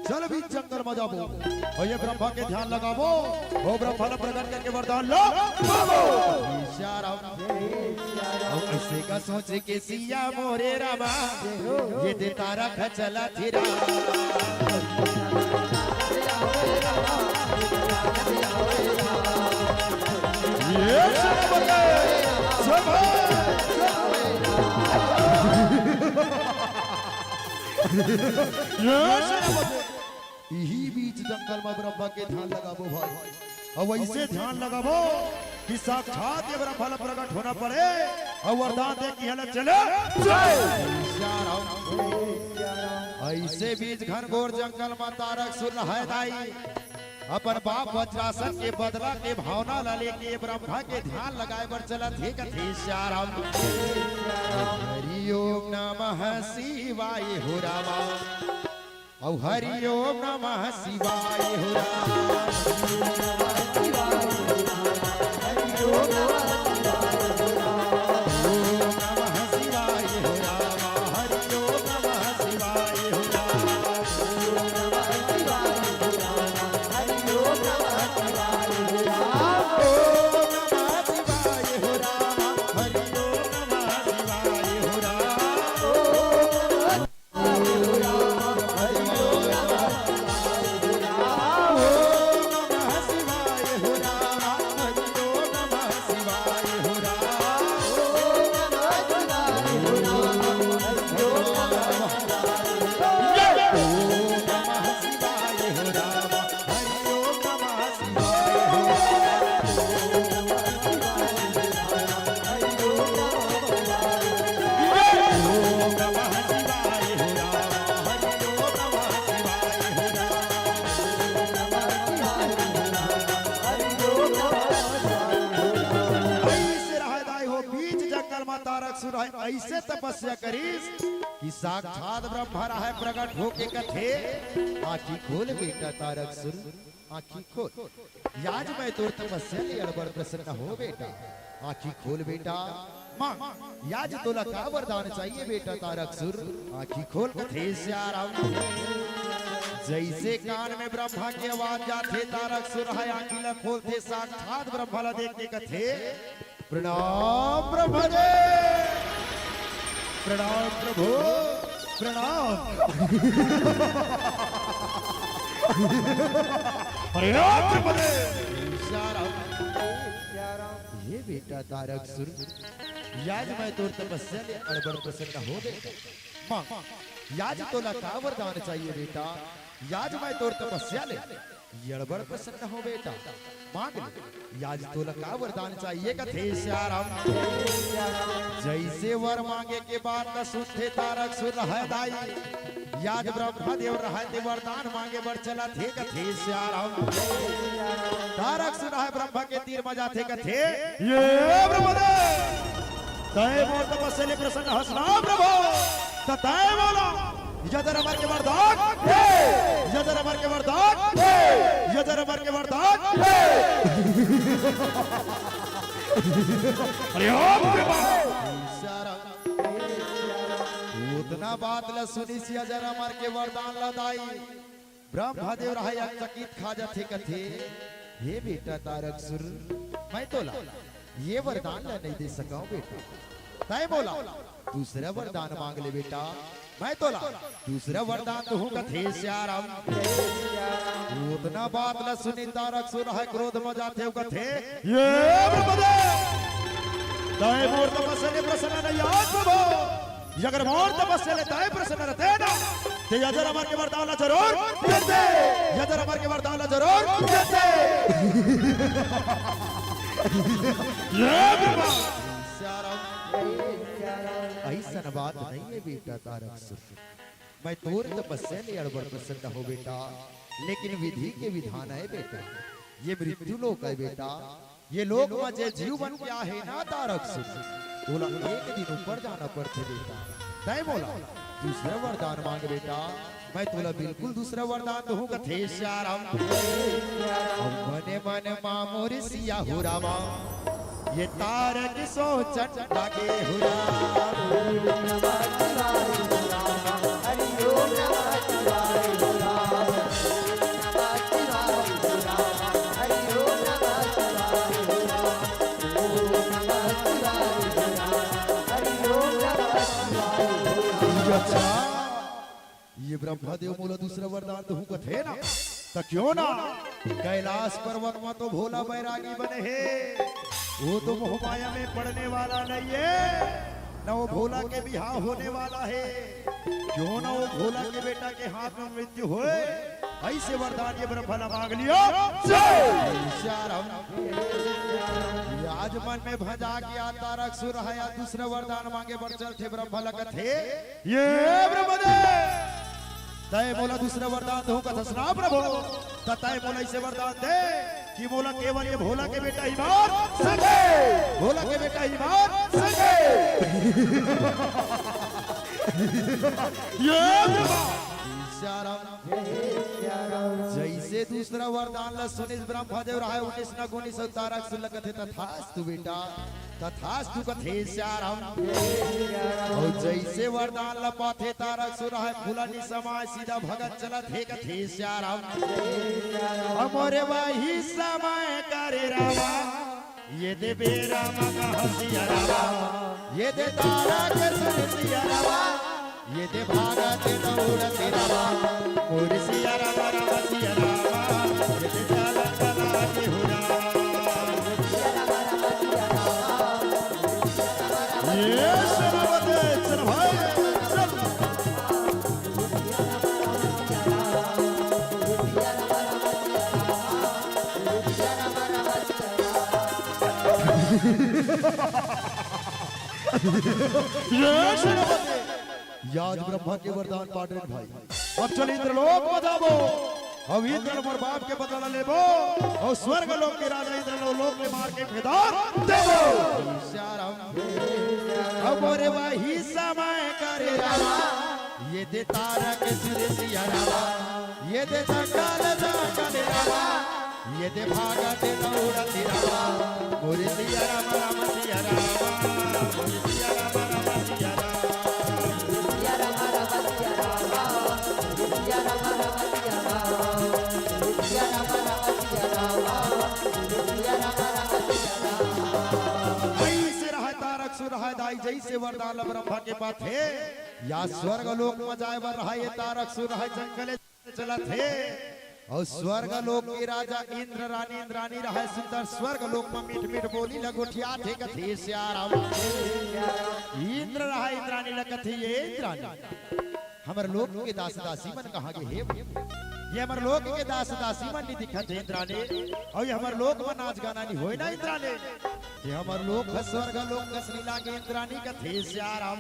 चल बीच जंगल में जाबो, अउ ये ब्रह्मा के ध्यान लगाबो, अउ ब्रह्मा ला प्रकट करके वरदान ला पाबो। इशारा। अउ ऐसे का सोच के सिया मोरे रामा, ये दे तारक चला थिरा। ये सब बता, सब। ये सेनापति। इही बीच जंगल में ब्रह्मा के ध्यान लगाबो भाई। अउ ऐसे ध्यान लगाबो कि साक्षात ये ब्रह्मा ला प्रकट होना पड़े अउ वरदान दे कि हला चले। जय। ऐसे बीच घनघोर जंगल में तारक सुर है दाई। अपन बाप वज्रासन के बदला के भावना ला लेके ब्रह्मा के ध्यान लगाए बर चलत हे कथे श्याम। हरि ओम नमः शिवाय हो रामा। अउ हरि ओम नमः शिवाय हो रामा। ऐसे रहय दाई हो, बीच जंगल म तारक सुर हे, ऐसे तपस्या करिस कि साक्षात ब्रह्मा राहय प्रकट होके कथे, "आँखी खोल बेटा तारक सुर, आँखी खोल। आज मैं तोर तपस्या ले अड़बड़ प्रसन्न हो बेटा, आँखी खोल बेटा।" माँ, आज तोला का वरदान चाहिए बेटा तारक सुर? आँखी खोल कथे श्याम। जैसे कान में ब्रह्मा के आवाज जाथे, तारक सुर हे आँखी ला खोलथे, साक्षात ब्रह्मा ला देख के कथे, "प्रणाम ब्रह्मा जी, प्रणाम प्रभु, प्रणाम।" अरे राम ब्रह्मा जी। श्याम। हे बेटा तारक सुर, आज मैं तोर तपस्या ले अड़बड़ प्रसन्न हो बेटा। माँ, आज तोला का वरदान चाहिए बेटा? आज मैं तोर तपस्या ले अड़बड़ प्रसन्न हो बेटा। मांग ले, आज तोला का वरदान चाहिए कथे श्याम। जैसे वर मांगे के बाद न सुनथे तारक सुर हे दाई। याद ब्रह्मा देव रहय ते वरदान मांगे बर चलत हे कथे सियाराम। तारक सुर हे ब्रह्मा के तीर म जाथे कथे, ये ब्रह्मदेव, तय मोर तपस्या ले प्रसन्न हस ना प्रभु, त तय मोला यजर अमर के वरदान दे, यजर अमर के वरदान दे, यजर अमर के वरदान दे। अरे ओ बाबा। सियाराम। ओतना बात ल सुनिस यजर अमर के वरदान ल दाई ब्रह्मदेव रहय अचकित खा जाथे कथे, हे बेटा तारक सुर, मैं तोला ये वरदान ल नइ दे सकंव बेटा। तय मोला दूसरा वरदान मांग ले बेटा, मैं तोला दूसरा वरदान दूहूं कथे सियाराम। ओतना बात ल सुनि तारक सुर हे क्रोध म जाथे अउ कथे, ये ब्रह्मदेव, तय मोर तपस्या ले प्रसन्न नइ हस प्रभु। अगर मोर तपस्या ले तय प्रसन्न रहिते ना, ते यजर अमर के वरदान ला जरूर देते, यजर अमर के वरदान ला जरूर देते। ये ब्रह्मा। सियाराम, अइसन बात नइ हे बेटा तारक सुर। मैं तोर तपस्या ले अड़बड़ प्रसन्न हों बेटा, लेकिन विधि के विधान हे बेटा। ये मृत्यु लोक हे बेटा, ये लोक म जे जीव बन के आहे ना तारक सुर, ओला एक दिन ऊपर जाना पड़थे बेटा। तय मोला दूसरा वरदान मांग बेटा, मैं तोला बिल्कुल दूसरा वरदान दूहूं कथे सियाराम। अब मने मन मा मोर सिया हो रामा, ये तारक सोचन लागे हो राम। अच्छा, ये ब्रह्मदेव मोला दूसरा वरदान दूहूं कथे ना, त क्यों ना? कैलाश पर्वत म तो भोला बैरागी बने हे, वो तो मोहमाया में पड़ने वाला नइ हे, न वो भोला के बिहाव होने वाला हे। क्यों ना वो भोला के बेटा के हाथ म मृत्यु होय, अइसे वरदान ये ब्रह्मा ला मांग लियो। जय सियाराम। ये आज मन में भंजा के आ तारक सुर हे, या दूसरा वरदान मांगे बर चलथे ब्रह्मा ला कथे, ये ब्रह्मदेव, तय मोला दूसरा वरदान दूहूं कथस ना प्रभु, त तय मोला अइसे वरदान दे कि मोला केवल ये भोला के बेटा ही मार सके, भोला के बेटा ही मार सके। ये ब्रह्मा। सियाराम। जइसे दूसरा वरदान ला सुनिस ब्रह्मदेव रहय, उनिस न गुनिस अउ तारक सुर ल कथे, तथास्तु बेटा, तथास्तु कथे सियाराम। अउ जइसे वरदान ल पाथे तारक सुर हे, फूला नि समाय सीधा भगत चलत हे कथे सियाराम। अमर वही समय करे रामा, ये दे बेरा मगा हसिया रामा, ये दे तारक सुर सिया रामा, ये दे भागत दौड़त रामा, मोर सिया रामा, रामा सिया रामा, ये दे चाला चाला के हो रामा। ये सेनापति, चल भाई, चल। ये सेनापति, याद ब्रह्मा के वरदान पाटेन भाई। अब चल इंद्रलोक म जाबो। अब इंद्र मोर बाप के बदला लेबो। अउ स्वर्ग लोक के राजा इंद्र लो-, लोक ले मार के फेंदा देबो। सियाराम। अब मोरे वही समय करे रामा, ये दे तारक सुर सिया रामा, ये दे जंगल जंगल रामा, ये दे भागत दौड़त रामा, मोरे सिया रामा, रामा सिया रामा, मोरे सिया रामा, रामा सिया रामा। अइसे रहय तारक सुर रहय दाई, जइसे वरदान ल ब्रह्मा के पाथे, या स्वर्ग लोक म जाय बर रहय, ये तारक सुर रहय जंगले चलत हे। अउ स्वर्ग लोक के राजा इंद्र रानी, इंद्रानी रहय सुंदर, स्वर्ग लोक म मीठ मीठ बोली ल गोठियाथे कथे सियाराम। इंद्र रहय इंद्रानी ल कथे, ये इंद्रानी, हमर लोक के दास दासी मन कहाँ गे हे? ये हमर लोक के दास दासी मन नी दिखत हे इंद्राणी, अउ ये हमर लोक म नाच गाना नी होय ना इंद्राणी। ये हमर लोक ह स्वर्ग लोक कस नी लागे इंद्राणी कथे सिया राम।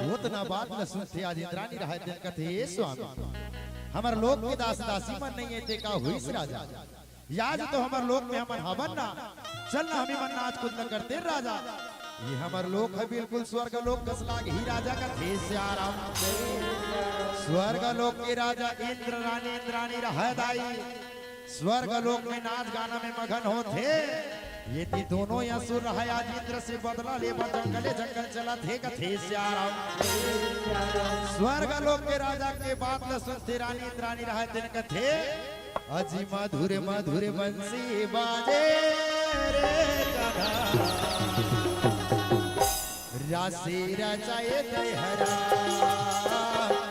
ओतना बात ल सुनथे आज इंद्राणी रहय तेन कथे, "ए स्वामी, हमर लोक के दास दासी मन नइ हे ते का होइस राजा? आज तो हमर लोक में हमन हवन ना, चल ना हमी मन नाच कूद ल करते राजा।" ये हमर लोक ह बिल्कुल स्वर्ग लोक कस लागही राजा कथे सिया राम। स्वर्ग लोक के राजा इंद्र रानी इंद्राणी रहय दाई, स्वर्ग लोक में नाच गाना में मगन होथे। ये ती दोनों असुर रहय आज इंद्र से बदला लेबर जंगले जंगल चलत हे कथे सिया राम। स्वर्ग लोक के राजा के बात ल सुनथे रानी इंद्राणी रहय तेन कथे, "अजी मधुर मधुर बंसी बाजे रे गधा।" राशि रचाए दहरा,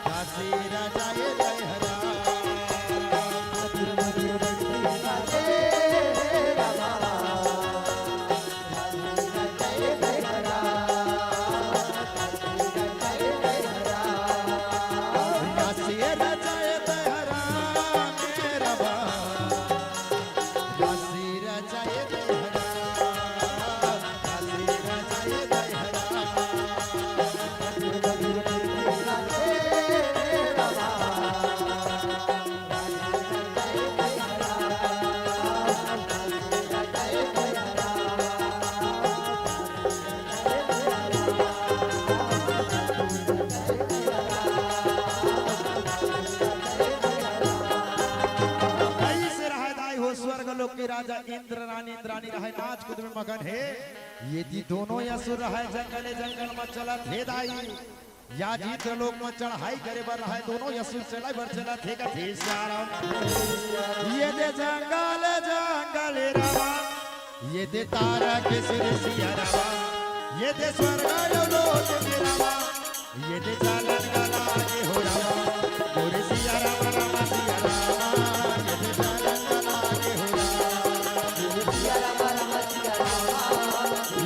राशि रचाए दहरा। राशि रचाए दहरा, मेरा बा। राशि रचाए दहरा, राशि रचाए दहरा। ऐसे रहय दाई हो स्वर्ग लोक के राजा इंद्र रानी इंद्राणी रहय नाच कूद में मगन हे। ये ती दोनों असुर रहय जंगले जंगल म चलत हे दाई। आज इंद्र लोक म चढ़ाई करे बर रहय दोनों असुर चलय बर चलत हे कथे सिया राम। ये दे जंगल जंगल रामा, ये दे तारा के सिर सिया रामा, ये दे स्वर्ग यो लोक के रामा, ये दे चालन गला के हो रामा, गोरे सिया राम राम सिया राम, ये दे चालन गला के हो रामा।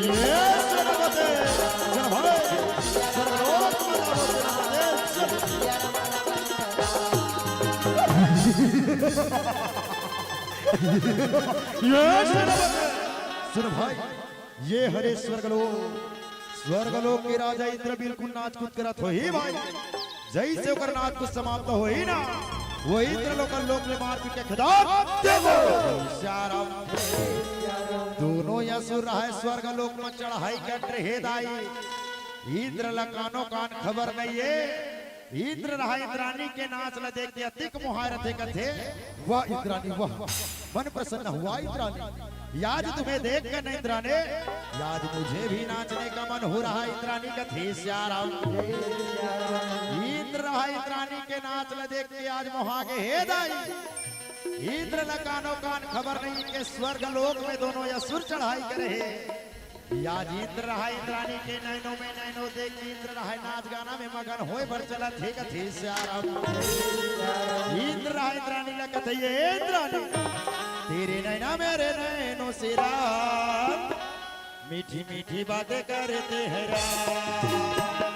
ये सेनापति, सेना भाई, सर्वलोक में जाओ सेनापति, चल। ये सेनापति, सुन भाई, ये हरे स्वर्गलोक, स्वर्गलोक के राजा इंद्र बिल्कुल नाच कूद करत होही भाई। जइसे ओकर नाच कूद समाप्त होही ना, वो इंद्र लोक लोक ले मार पीट के खेदार देबो। सिया राम। दोनों असुर रहय स्वर्गलोक म चढ़ाई करत हे दाई। इंद्र ल कानो कान खबर नइ हे। इंद्र रहय इंद्राणी के नाच ल देख के अतिक मोहाय रथे कथे, "वाह इंद्राणी वाह, मन प्रसन्न हुआ इंद्राणी। आज तुम्हें देख कर न इंद्राणी, आज मुझे भी नाचने का मन हो रहा है इंद्राणी" कथे सिया राम। इंद्र रहय इंद्राणी के नाच ल देख के आज मोहा गे हे दाई। इंद्र ल कानो कान खबर नइ हे के स्वर्ग लोक में दोनों असुर चढ़ाई करे हे। आज इंद्र रहय इंद्राणी के नैनों में नैनों देख के इंद्र रहय नाच गाना में मगन होय बर चलत हे कथे सिया राम। इंद्र रहय इंद्राणी ल कथे, "ए इंद्राणी, तेरे नैना मेरे नैनों से राम, मीठी मीठी बातें करते हैं राम।"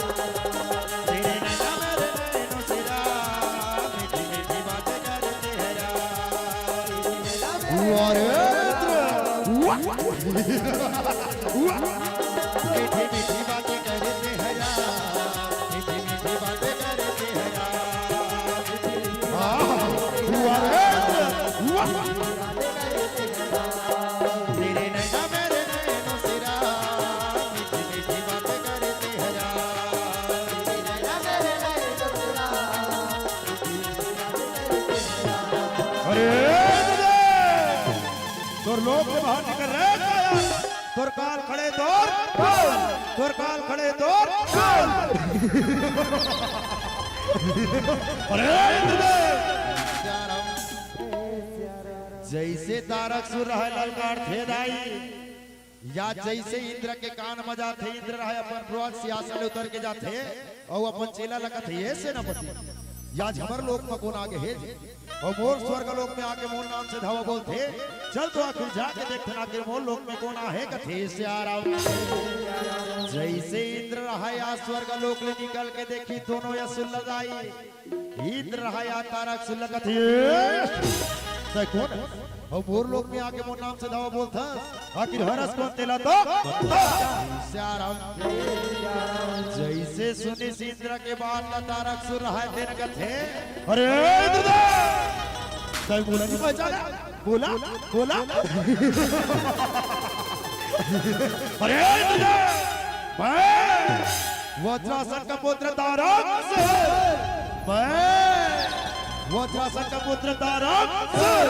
तेरे नैना मेरे नैनों से राम, मीठी मीठी बातें करते हैं राम। अरे वाह। मीठी मीठी बातें करते हैं राम, मीठी मीठी बातें करते हैं राम। वाह, वाह रे, वाह। तेरे नैना मेरे नैनों से राम, मीठी मीठी बातें करते हैं राम। अरे दे, तोर लोग के बाहर निकल रहे हैं यार। तोर काल खड़े तोर काल, तोर काल खड़े तोर काल। अरे इंद्र! जैसे तारक सुर है ललकार थे दाई, या जैसे इंद्र के कान म जाथे, इंद्र रहे अपन ब्रज सिंहासन ले उतर के जाथे, अउ अपन चेला ल कथे, "ए सेनापति, या हमर लोक म कोन आगे हे?" अउ मोर स्वर्ग लोक में आके मोर नाम से धावा बोलथे। चल तो आखिर जाके देखथन आखिर मोर लोक में कोन आहे कथे सियाराम। जइसे इंद्र रहय या स्वर्ग लोक ले निकल के देखही दोनों असुर ला दाई। इंद्र रहय या तारक सुल्ला कथे, "ए, तैं कोन? अउ मोर लोक में आके मोर नाम से धावा बोलथस, आखिर हरस कोन तेला तो?" सियाराम। जइसे सुनिस इंद्र के बात ला तारक सुर रहय तेन कथे, "अरे इंद्र, तैं मोला नइ पहचाने? बोला, बोला।" "अरे इंद्र, मैं वज्रासन का पुत्र तारक सुर, मैं वज्रासन का पुत्र तारक सुर।"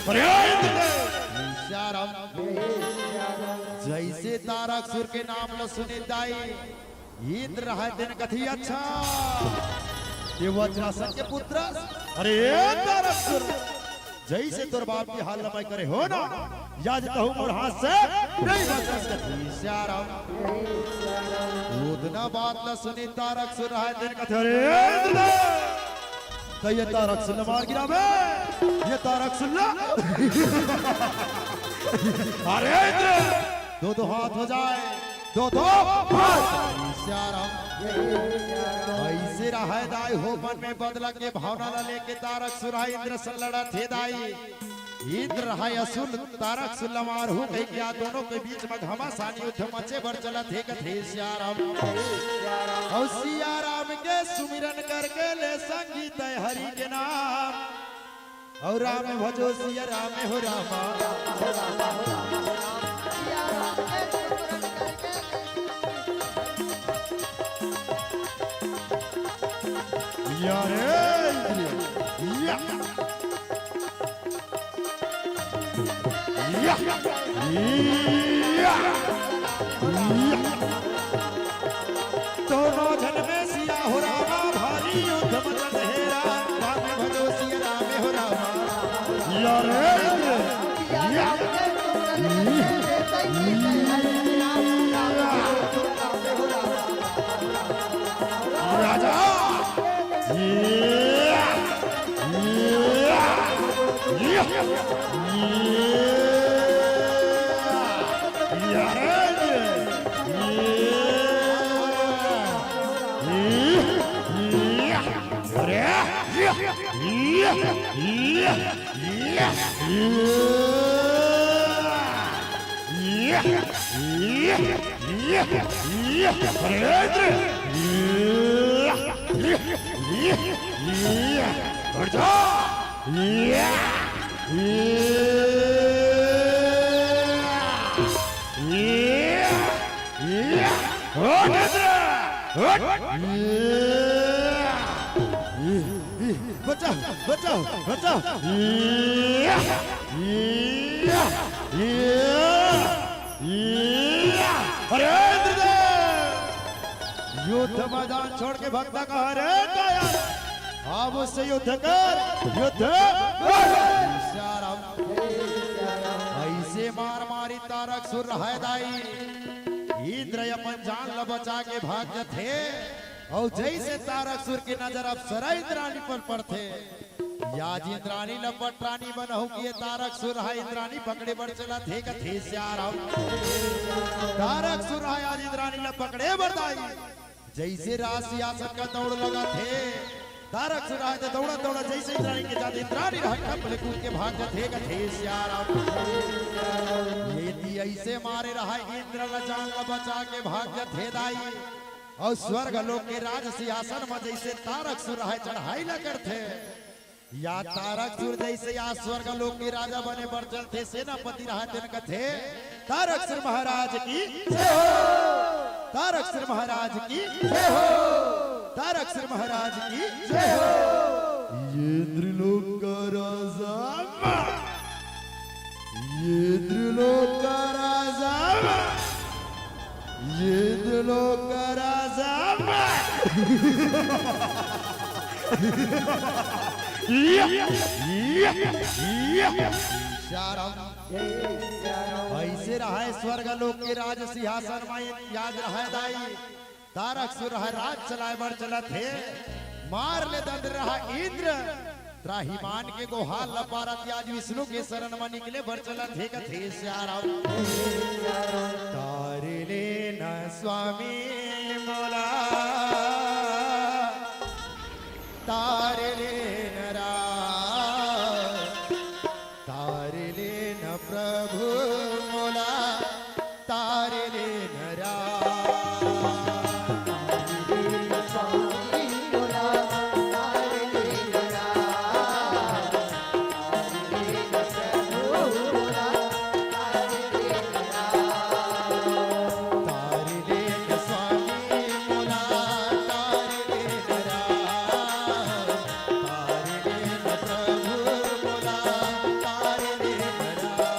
"अरे इंद्र, सियाराम।" जइसे तारक सुर के नाम ल सुने दाई, इंद्र रहय तेन कथे, "अच्छा, तैं वज्रासन के पुत्र?" "अरे तारक सुर, जइसे तोर बाप के हाल ल मैं करे हों ना, या आज तहूं मोर हाथ से नइ बचस कथे सियाराम।" ओतना बात ल सुने तारक सुर रहय तेन कथे, "अरे इंद्र, तैं ये तारक सुल्ला मार गिराबे, ये तारक सुल्ला।" "अरे इंद्र, दो दो हाथ हो जाए, दो दो हाथ।" सियाराम। अइसे रहय दाई हो मन में बदला के भावना ला लेके तारक सुर ह इंद्र से लड़त हे दाई। इंद्र रहय असुर, तारक सुल्ला मारहूं कहिके आ दोनों के बीच में घमासान युद्ध मचे बर चलत हे कथे सियाराम। अउ सियाराम के सुमिरन करके ले संगी तैं हरि के नाम। अउ राम भजो सिया राम हो रामा। या रे इंद्रिया, या। या। या। या। दोनों झन में सिया हो रामा, भारी युद्ध मचत हे राम। राम भजो सिया राम हो रामा। या रे इंद्र। या। राजा। या। या। या। या। या। अरे, या, या, या, या, या, या, या, या, अरे, या, या, या, हट जा। या, या, या, या, हट, हट, हट। बचाओ, बचाओ, बचाओ। या, या, या, या। अरे इंद्रदेव, युद्ध मैदान छोड़ के भगता कहाँ रे काया? अब उससे युद्ध कर, युद्ध कर। सियाराम। अइसे मार मारी तारक सुर रहय दाई। इंद्र अपन जान ल बचा के भाग जथे। अउ जइसे तारक सुर के नजर अप्सरा इंद्राणी पर पड़थे, या इंद्राणी ल पटरानी बनाहूं कि ये तारक सुर ह इंद्राणी पकड़े बर चलत हे कथे सियाराम। तारक सुर ह आज इंद्राणी ल पकड़े बर दाई। जइसे राज सिंहासन का दौड़ लगत हे, तारक सुर ह त दौड़त दौड़त जइसे इंद्राणी के जात इंद्राणी रहय टप ले कूद के भाग जथे कथे सियाराम। ये ती अइसे मारे रहय इंद्र ल जान ल बचा के भाग जथे दाई। अउ स्वर्ग लोक के राज सिंहासन म जइसे तारक सुर ह चढ़ाई ल करथे, या तारक सुर जइसे या स्वर्ग लोक के राजा बने बर चलथे, सेनापति रहय तेन कथे, "तारक सुर महाराज की जय हो, तारक सुर महाराज की जय हो, तारक सुर महाराज की जय हो।" ये इंद्रलोक का राजा, ये इंद्रलोक का राजा, ये इंद्रलोक का राजा। या, या, या, या। सियाराम। अइसे रहय स्वर्ग लोक के राज सिंहासन म, याद रहय दाई। तारक सुर ह राज चलाय बर चलत हे। मार ले दंद्रहा इंद्र। त्राहिमाम के गोहार ल पारत आज विष्णु के शरण म निकले बर चलत हे कथे सियाराम। तार ले न स्वामी मोला, तार ले न राम, तार ले न प्रभु मोला, तार ले न राम। तार ले न स्वामी मोला, तार ले न राम, तार ले न प्रभु मोला, तार ले न राम।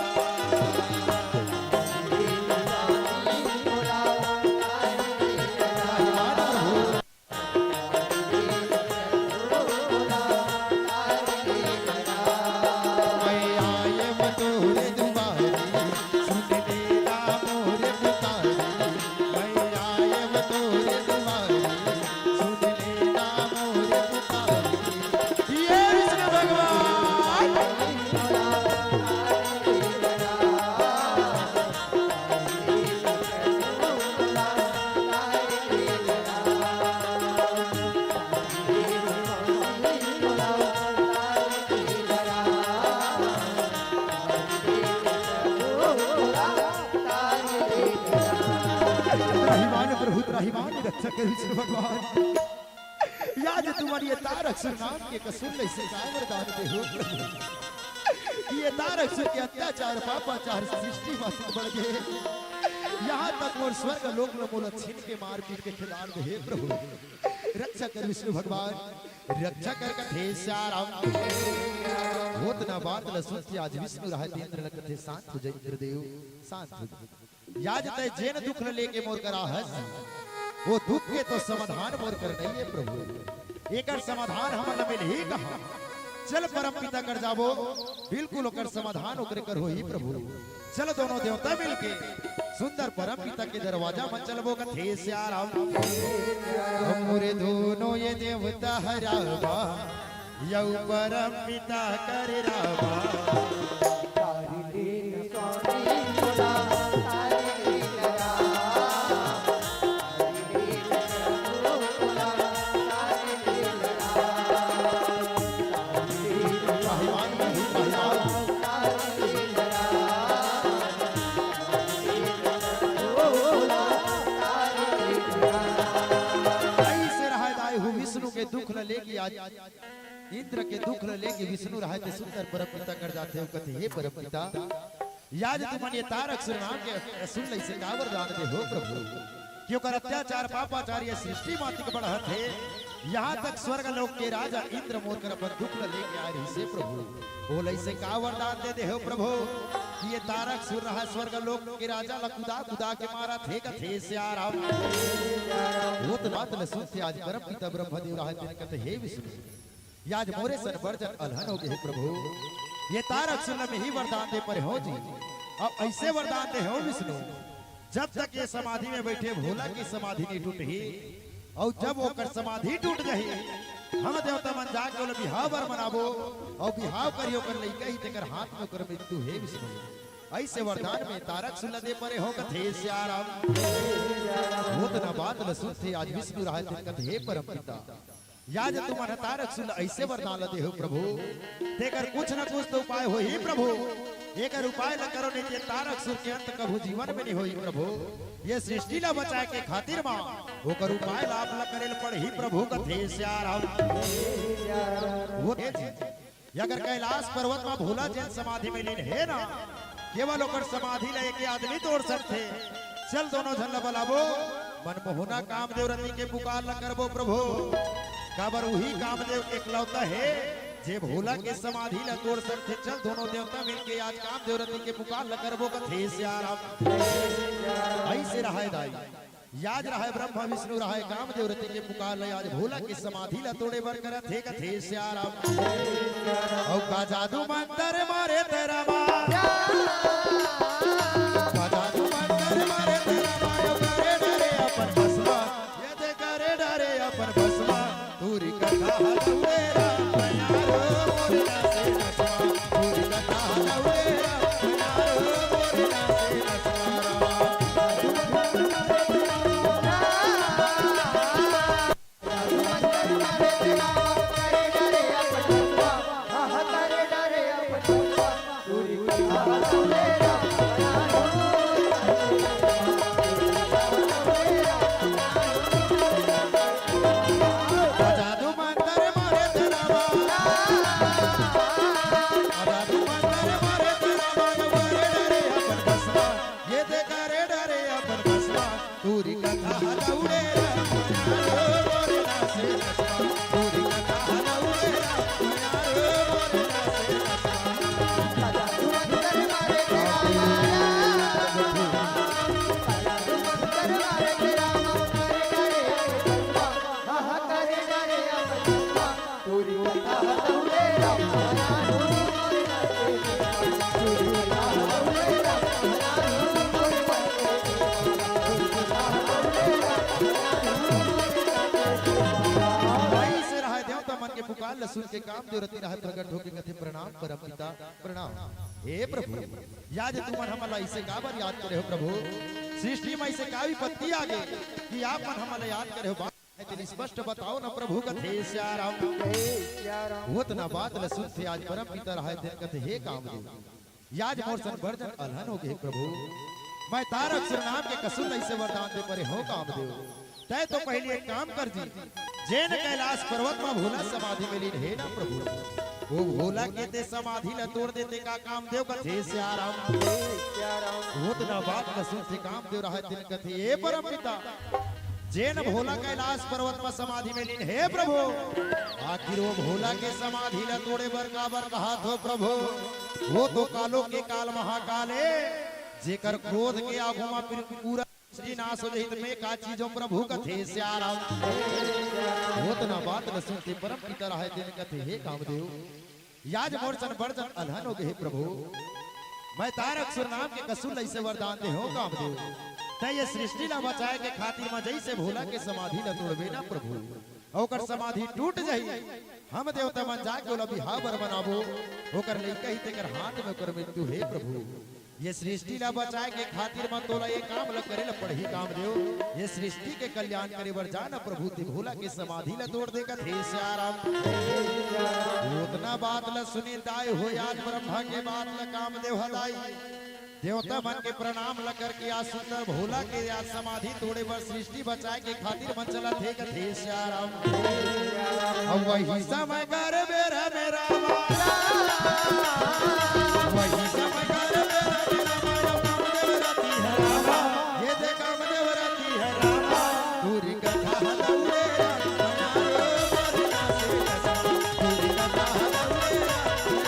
त्राहिमाम प्रभु, त्राहिमाम रक्षा कर विष्णु भगवान। या जे तुमन ये तारक सुर नाम के एक असुर ल अइसे काय वरदान दे हो प्रभु, कि ये तारक सुर के अत्याचार पापाचार सृष्टि म अतिक बढ़ गे। यहाँ तक मोर स्वर्ग लोक ल मोला छीन के मार पीट के खेदार दे हे प्रभु। रक्षा कर विष्णु भगवान, रक्षा कर कथे सियाराम। होत न बात ल सुनथे आज विष्णु रहत इंद्र ल कथे शांत हो जा इंद्रदेव, शांत हो जा। या जे तैं जेन दुख ल लेके मोर करा हस, वो दुख के तो समाधान मोर कर नइ हे प्रभु। एकर समाधान हमन ल मिलही कहाँ? चल परम पिता कर जाबो, बिल्कुल ओकर समाधान ओकरे कर होही प्रभु। चल दोनों देवता मिलके सुंदर परम पिता के दरवाजा म चलबो कथे सियाराम। मोरे दोनों ये देवता हरावा, यऊ परम पिता कर रावा। अइसे रहय दाई हो विष्णु के दुख ल लेके आज इंद्र के दुख ल लेके विष्णु रहय ते सुंदर परम पिता कर जाथे, अउ कथे, हे परम पिता, या जे तुमन ये तारक सुर नाम के असुर ल अइसे काबर दान दे हो प्रभु, कि ओकर अत्याचार पापाचार ये सृष्टि म अतिक बढ़त हे, यहाँ तक स्वर्ग लोक के राजा इंद्र मोर कर अपन दुख ल लेके आय रहिसे प्रभु, ओला अइसे काबर दान दे दे हो प्रभु, कि ये तारक सुर रहय स्वर्ग लोक के राजा ल कुदा कुदा के मारत हे कथे सियाराम। होत बात ल सुनथे आज परम पिता ब्रह्मदेव रहय तेन कथे, हे विष्णु, या आज मोरे सन बड़ जन अलहन हो गे हे प्रभु। ये तारक सुर ल मेंही वरदान दे परे हों जी। अब अइसे वरदान दे हों विष्णु, जब तक ये समाधि में बइठे भोला के समाधि नइ टूटही, अउ जब ओकर समाधि टूट जाही, हम देवता मन जाके ओला बिहाव बर मनाबो, अउ बिहाव करही ओकर लइका ही तेकर हाथ में ओकर मृत्यु हे विष्णु। अइसे वरदान में तारक सुर ल दे परे हों कथे सियाराम। होत न बात ल सुनथे आज विष्णु रहय तेन कथे, हे परम पिता, या जे तुमन ह तारक सुर ल अइसे वरदान ल दे हो प्रभु, तेकर कुछ न कुछ तो उपाय होही प्रभु। एकर उपाय ल करो, नइ ते तारक सुर के अंत कभू जीवन में नइ होही प्रभु। ये सृष्टि ल बचाय के खातिर म ओकर उपाय ल आप ल करे ल पड़ही प्रभु कथे सियाराम। वो हे जी, अगर कैलाश पर्वत म भोला जेन समाधि में लीन हे ना, केवल ओकर समाधि ल एके आदमी तोड़ सकथे। चल दोनों झन ल बलाबो, मनमोहना कामदेव रति के पुकार ल करबो प्रभु। काबर उही कामदेव एकलौता हे, जे भोला के समाधि ल तोड़ सकथे। चल दोनों देवता मिलके आज कामदेव रति के पुकार ल करबो कथे सियाराम। अइसे रहय दाई। या आज रहय ब्रह्मा विष्णु रहय कामदेव रति के पुकार ल आज भोला के समाधि ल तोड़े बर करत हे कथे सियाराम। अउ का जादू मंतर मारे तेरा माँ, का जादू मंतर मारे तेरा माँ, यो करे डरे अपन भस्मा, ये दे करे डरे अपन भस्मा, तूरी कथा जादू मंतर मारे तेरा बाबा, जादू मंतर मारे तेरा बाबा, डरे डरे अपन भस्मा, ये देखा रे डरे अपन भस्मा। तोरी कथा हलौड़े रे, तोरी कथा हलौड़े रे। भाई से रहा देवता मन के पुकार ल सुन के कामदेव रति रहा प्रगट होके कथे, "प्रणाम परम पिता, प्रणाम।" हे प्रभु, या जे तुमन हमन ला अइसे काबर याद करे हो प्रभु? सृष्टि म अइसे का विपत्ति आगे कि आप मन हमन ला याद करे हो? बात हे तेन स्पष्ट बताओ न प्रभु, कथे सियाराम। ओतना बात ल सुनथे आज परम पिता रहा तेन कथे, हे कामदेव, या जे मोर सन बड़ जन अलहन हो गे प्रभु। मैं तारक सुर नाम के कसुर ल अइसे वरदान दे परे हो कामदेव। तैं तो पहिली एक काम कर जी, जेन कैलाश पर्वत म भोला समाधि में लीन हे ना प्रभु, ओ भोला के ते समाधि ल तोड़ देते का कामदेव, कथे सियाराम। ओतना बात ल सुनथे कामदेव रहा तेन कथे, ए परम पिता, जेन भोला कैलाश पर्वत म समाधि में लीन हे प्रभु, आखिर ओ भोला के समाधि ल तोड़े बर काबर कहात हो प्रभु? ओ तो कालो के काल महाकाल ए, जेकर क्रोध के आगू म पूरा सृष्टि नाश हो जाही, त मैं का चीज हो प्रभु, कथे सियाराम। ओतना बात ल सुनथे परम पिता रहा तेन कथे, हे कामदेव, या जे मोर सन बड़ जन अलहन हो गे हे प्रभु। मैं तारक सुर नाम के कसुर ल अइसे वरदान दे हो कामदेव, तैं ये सृष्टि ला बचाए के खातिर म जइसे भोला के समाधि ला तोड़बे ना प्रभु, ओकर समाधि टूट जाही। हम देवता मन जाके ओला बिहाव बर बनाबो, ओकर लइका ही तेकर हाथ में ओकर मृत्यु हे प्रभु। ये सृष्टि ला बचाए के खातिर म तोला ये काम ला करे ला पड़ही कामदेव। ये सृष्टि के कल्याण करे बर जा न प्रभु, ते भोला के समाधि ला तोड़ दे कथे सियाराम। ओतना बात ला सुने दाय हो आज ब्रह्मा के बात ला कामदेव ह दाई। देवता मन के प्रणाम ला करके आज सुंदर भोला के आज समाधि तोड़े बर सृष्टि बचाए के खातिर मन चलत हे कथे सियाराम। अब वही समय कर बेरा मेरा वाला, वही समय कर बेरा मेरा वाला, कामदेव रति है रामा, ये दे कामदेव रति है रामा, पूरी कथा हलौड़े राम, पूरी कथा हलौड़े राम।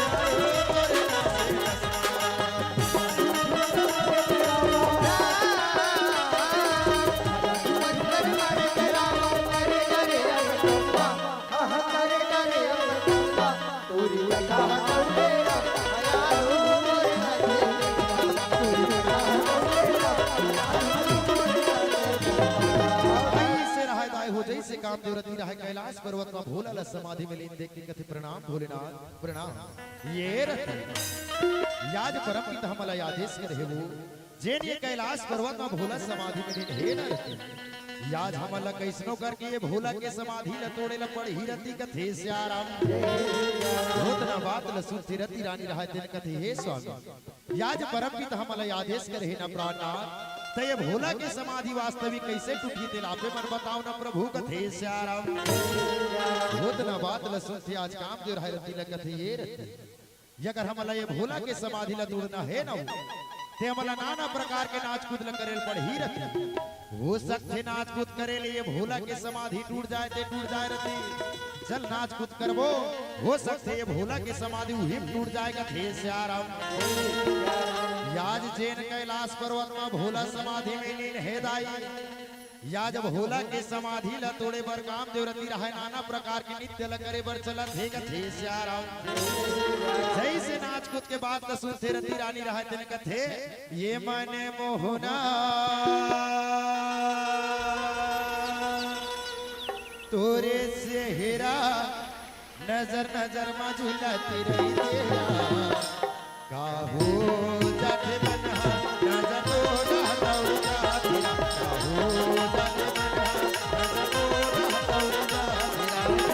ऐसे रहाय दाय हो जैसे कामदेव रति रहाय कैलाश पर्वत म भोला ल समाधि में लीन देख के कथे प्रणाम भोलेनाथ प्रणाम। ये रति याज परम पिता हमला आदेश करे हे वो जेन ये कैलाश पर्वत म भोला समाधि में लीन हे न रति। याज हमला कैसनो करके ये भोला के समाधि ल तोड़े ल पड़ही रति कथे सियाराम। ओतना बात ल सुनथे रति रानी रहाय तेन कथे हे स्वामी। याज परम पिता हमला आदेश करे हे न प्राणनाथ, त ये भोला के समाधि वास्तविक कैसे टूटही तेला आपे मन बताओ न प्रभु कथे सियाराम। ओतना बात ल सुनथे आज कामदेव रहाय रति ल कथे ये रति। अगर हमला ये भोला के समाधि ला तोड़ना हे न, ते हमला नाना प्रकार के नाच कूद ला करे ल पड़ही रति। हो सकथे नाच कूद करे ले ये भोला के समाधि टूट जाय ते टूट जाय रति। चल नाच कूद करबो, हो सकथे ये भोला के समाधि उही म टूट जाय कथे सियाराम। याज जेन कैलाश पर्वत म भोला समाधि में लीन हे दाई। याज भोला के समाधि ल तोड़े बर कामदेव रति रहाय नाना प्रकार के नृत्य ल करे बर चलत हे कथे सियाराम। जैसे नाच कूद के बात ल सुनथे रति रानी रहाय तेन कथे, ये मन मोहना तोरे चेहरा नजर नजर मा झुलत रहिथे। का हो जाथे मन हा, नजर तोरा दौड़ जाथे। का हो जाथे मन हा, नजर तोरा दौड़ जाथे।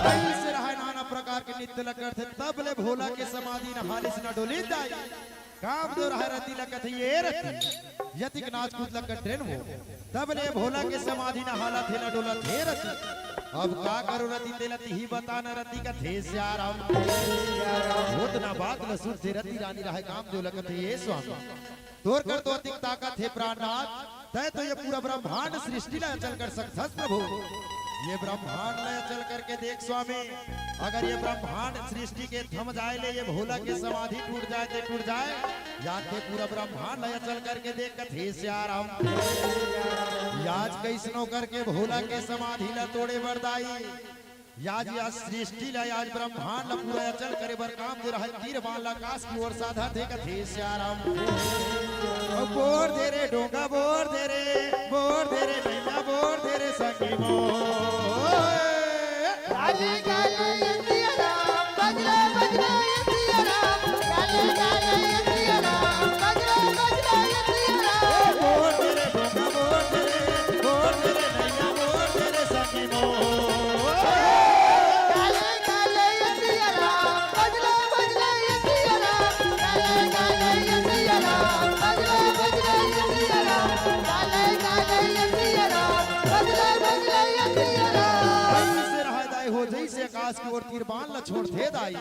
अइसे रहय नाना प्रकार के नृत्य ल करथे, तब ले भोला के समाधि न हालिस न डोलिस दाई। कामदेव रहय रति ल कथे, "ए रति, यतिक नाच कूद ल कर ट्रेन हो।" तब ले भोला के समाधि न हालत हे न डोलत हे रति। अब का करो रति, तेला तिही बता न रति कथे सियाराम। ओतना बात ल सुनथे रति रानी रहय कामदेव ल कथे, "ए स्वामी, तोर कर तो अतिक ताकत हे प्राणनाथ, तैं तो ये पूरा ब्रह्मांड सृष्टि ला अचल कर सकथस प्रभु। ये ब्रह्मांड ला अचल करके देख स्वामी, अगर ये ब्रह्मांड सृष्टि के थम जाए ले ये भोला के समाधि टूट जाए ते टूट जाए, या ते पूरा ब्रह्मांड ला अचल करके देख कथे सियाराम। याज कइसनो करके भोला के समाधि ला तोड़े बर दाई। याज, याज सृष्टि ला, याज ब्रह्मांड ला पूरा अचल करे बर कामदेव रहय तीर बाण ला आकाश की ओर साधत हे कथे सियाराम। ओ बोर दे रे डोंगा, बोर दे रे, बोर दे रे नैया, बोर दे रे संगी मोर। काले काले ये सियाराम, बजरा बजरा ये सियाराम, काले काले ये सियाराम, बजरा बजरा ये सियाराम। ओ बोर दे रे डोंगा, बोर दे रे, बोर दे रे नैया, बोर दे रे संगी मोर। अइसे रहय दाई हो, जइसे आकाश की ओर तीर बाण ल छोड़थे दाई,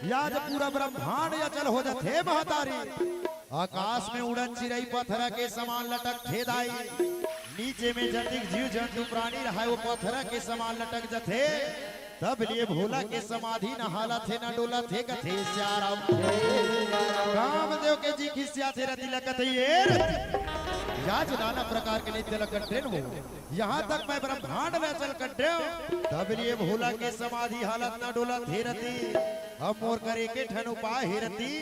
या जब पूरा ब्रह्मांड अचल हो जाथे महतारी। आकाश में उड़त चिरई पथरा के समान लटकथे दाई। नीचे में जतिक जीव जंतु प्राणी रहय, वो पथरा के समान लटक जथे। तब ले भोला के समाधि न हालत हे, न डोलत हे, कथे सियाराम। कामदेव के जी खिसियाथे रति ल कथे, ए रति, याज नाना प्रकार के नृत्य ल कथे न हो। यहाँ तक मैं ब्रह्मांड में अचल कथे, तब ले भोला के समाधि हालत न डोलत हे रति। अब मोर कर एके ठन उपाय हे रति,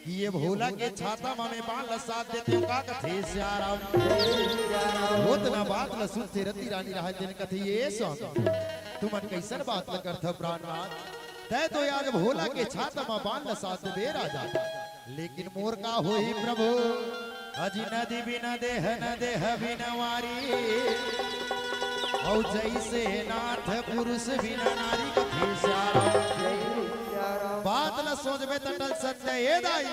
कि ये भोला के छाता म मैं बाण ल साध देतेंव, का कथे सियाराम। ओतना बात ल सुनथे रति रानी रहय तेन कथे, ए स्वामी, तुमन कइसन बात ल करथव प्राणनाथ? तैं तो याज भोला के छाता म बाण ल साध देबे राजा, लेकिन मोर का होही प्रभु? अजी नदी बिना देह, न देह बिना वारी, अउ जइसे नाथ पुरुष बिना नारी, कथे सियाराम। बात ल सोचबे त अटल सत्य ए दाई।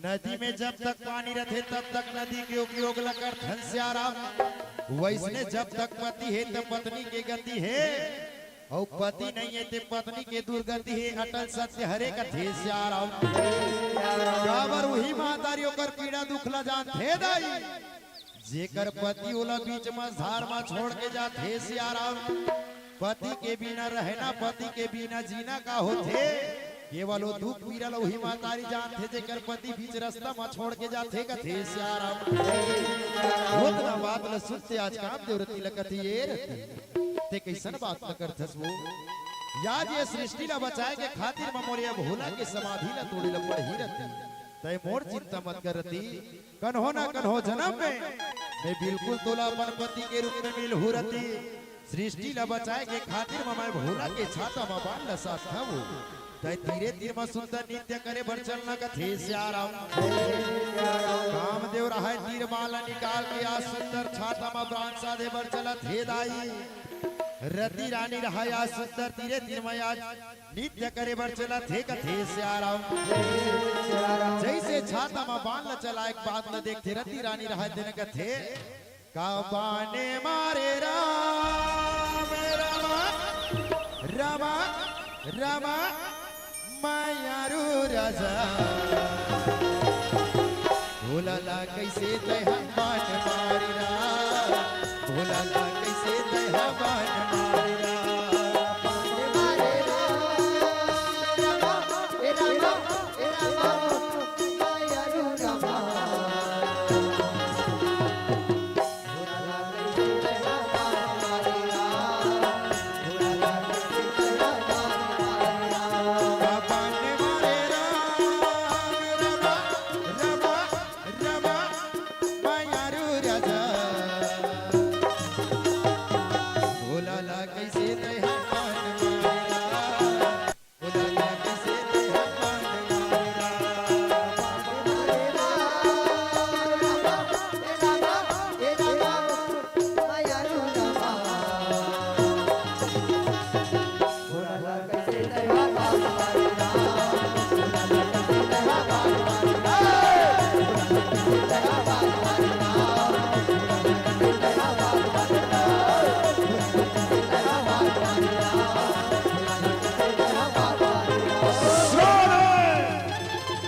नदी में जब तक पानी रथे, तब तक नदी के उपयोग ल करथन सियाराम। वइसने जब तक पति हे, त पत्नी के गति हे, अउ पति नइ हे, ते पत्नी के दुर्गति हे। अटल सत्य हरे, कथे सियाराम। काबर उही महतारी ओकर पीड़ा दुख ल जानथे दाई। जेकर पति ओला बीच मझधार म छोड़ के जाथे सियाराम। पति के बिना रहना, पति के बिना जीना का होथे? केवल वो दुख पीरा ल उही महतारी जानथे, जेकर पति बीच रस्ता म छोड़ के जाथे, कथे सियाराम। ओतना बात ल सुनथे आज कामदेव रति ल कथे, ए रति, तैं कइसन बात ल करथस वो? याज ये सृष्टि ल बचाए के खातिर म मोर ये भोला के समाधि ल तोड़े ल पड़ही रति। तैं मोर चिंता मत कर रति। कन्हो न कन्हो जनम में मैं बिल्कुल तोला अपन पति के रूप में मिलहूं रति। सृष्टि ल बचाए के खातिर म मैं भोला के छाता म बाण ल साधथंव। तैं तीरे तीर म सुंदर नृत्य करे बर चल न, कथे सियाराम। कामदेव रहय तीर बाण ल निकाल के आज सुंदर छाता म बाण साधे बर चलत हे दाई। रति रानी रहय आज सुंदर तीरे तीर म आज नृत्य करे बर चलत हे, कथे सियाराम। जइसे छा छाता म बान ल चलाए के बात ल देखथे रति रानी रहय तेन कथे, का बाने मारे राम राम राम राम मायारू राजा। भोला ला कइसे तैहा बान मारे राम, भोला ला कइसे तैहा बान मारे राम।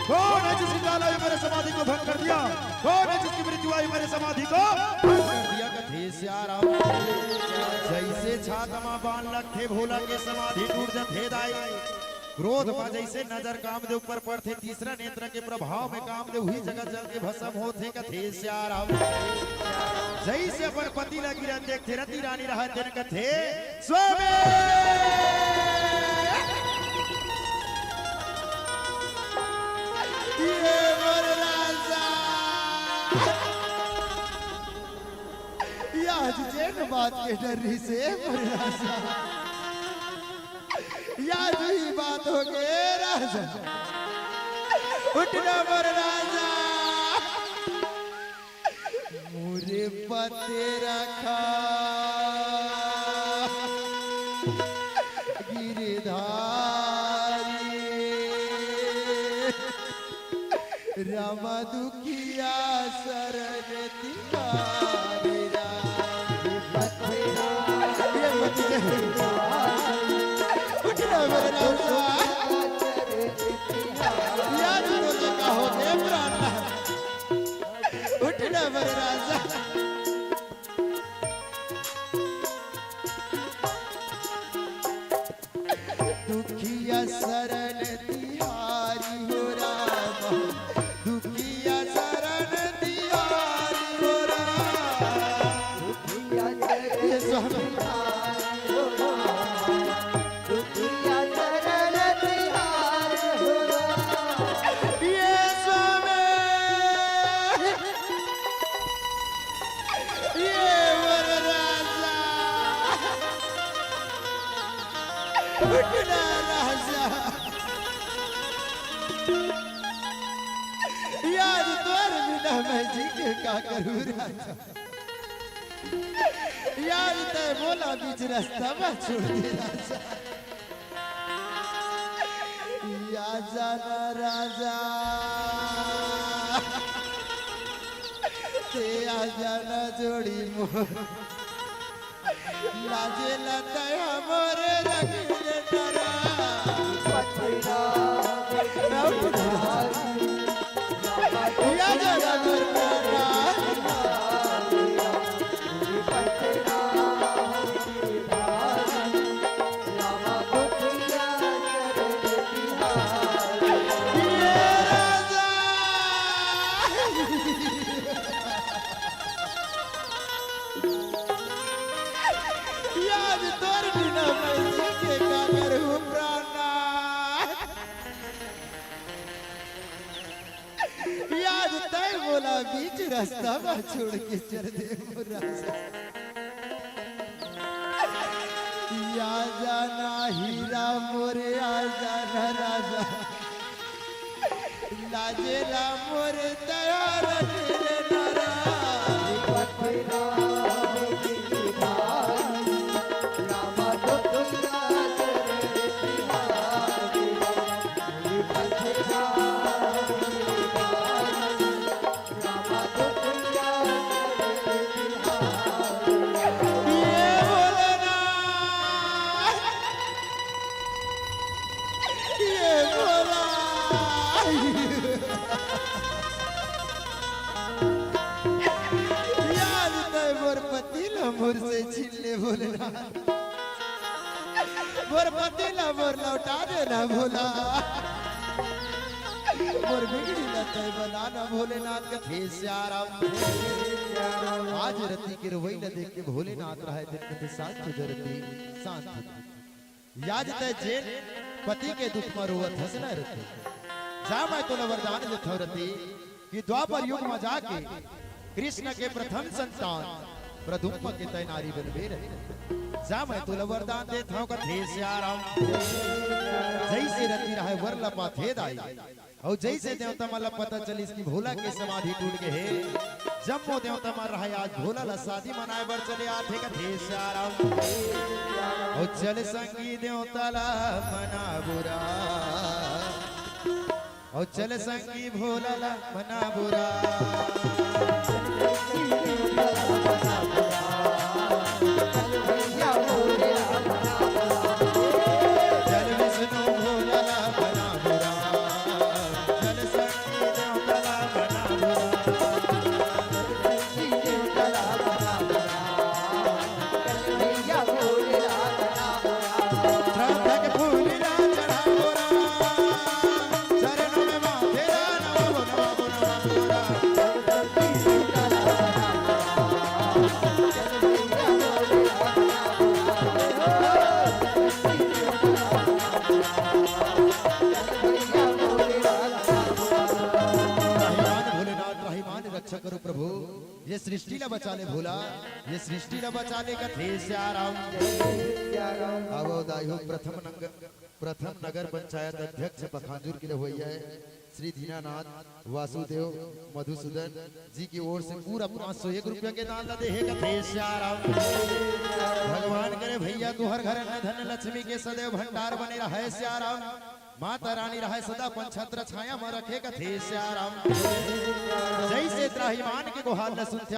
कौन है जिसकी काल आयु मेरे समाधि को भंग कर दिया? कौन है जिसकी मृत्यु आयु मेरे समाधि को भंग कर दिया? कथे सियाराम। जइसे छाता म बान लगथे, भोला के समाधि टूट जथे दाई। क्रोध म जइसे नजर कामदेव पर पड़थे, तीसरा नेत्र के प्रभाव में कामदेव उही जगह जल के भस्म होथे। कथे सियाराम। जइसे अपन पति ला गिरत देखथे, रति रानी रहय तेन कथे, स्वामी! ये मोर राजा। या आज जेन बात के डर रहिसे मोर राजा। या आज ही बात होगे राजा। उठ ना मोर राजा। मोरे पते रखा गिरधारी। रामा दुखिया शरण तिहारी राम। ये पति देव। उठ ना मोर राजा। या आज तोर का होगे प्राण। उठ ना मोर राजा। दुखिया शरण तिहारी हो राम, दुखिया शरण तिहारी हो राम। ये स्वामी। ये स्वामी। ये मोर राजा। उठ ना राजा। या आज तोर बिना मैं जी के का करूँ राजा। या आज तैं मोला बीच रस्ता म छोड़ दे राजा। या जाना राजा, तैं या जाना जोड़ी मोर। लाजे ला तैं हमर रंग रे डरा। या जाना मोर प्यारा। या आज तोर बिना मैं जी के का करूँ प्राणनाथ। या आज तैं मोला बीच रस्ता म छोड़ के चल दे मोर राजा। या जाना हीरा मोरे, या जाना राजा। लाजे ला मोर तैयार रे नारा। से छीन ले भोलेनाथ। मोर पति ला मोर लौटा देना भोला। मोर बिगड़ी ला तय बना ना भोलेनाथ। कथे सियाराम। आज रति के रोवई ला देख के भोलेनाथ रहय तेन कथे शांत हो जा रति, शांत हो जा। आज तय जेन पति के दुख म रोवत हस न रति, जा मैं तोला वरदान देथव रति कि द्वापर युग म जाके कृष्ण के प्रथम संतान प्रद्युम्न के तय नारी बनबे रति। जा मैं तोला वरदान देथव कथे सियाराम। जइसे रति रहय वर ल पाथे दाई, अउ जइसे देवता मन ल पता चलिस कि भोला के समाधि टूट गे हे, जम्मो देवता मन रहय आज भोला ल शादी मनाए बर चले आथे कथे सियाराम। अउ चल संगी देवता ल मना बुरा, अउ चल संगी भोला ल मना बुरा। चल विष्णु भोला ल मना बुरा, चल संगी देवता ल मना बुरा। श्रद्धा के फूल ला चढ़ाबो राम, चरणों में माथे ला नवाबो, नवाबो, नवाबो राम। त्राहिमाम भोलेनाथ, त्राहिमाम रक्षा करो प्रभु। ये सृष्टि ला बचा ले भोला, ये सृष्टि ला बचा ले कथे सियाराम। आवो दाई हो, प्रथम नंग-, प्रथम नगर पंचायत अध्यक्ष पखांजूर के लिए हुई है श्री दीनानाथ वासुदेव मधुसूदन जी की ओर से पूरा पाँच सौ एक रुपया के दान ला दे हे कथे सियाराम। भगवान करे भैया तुहर घर अन्न धन लक्ष्मी के सदैव भंडार बने रहय सियाराम। माता रानी रहय सदा अपन छत्र छाया म रखे कथे सियाराम। जइसे त्राहिमाम के गोहार ल सुनथे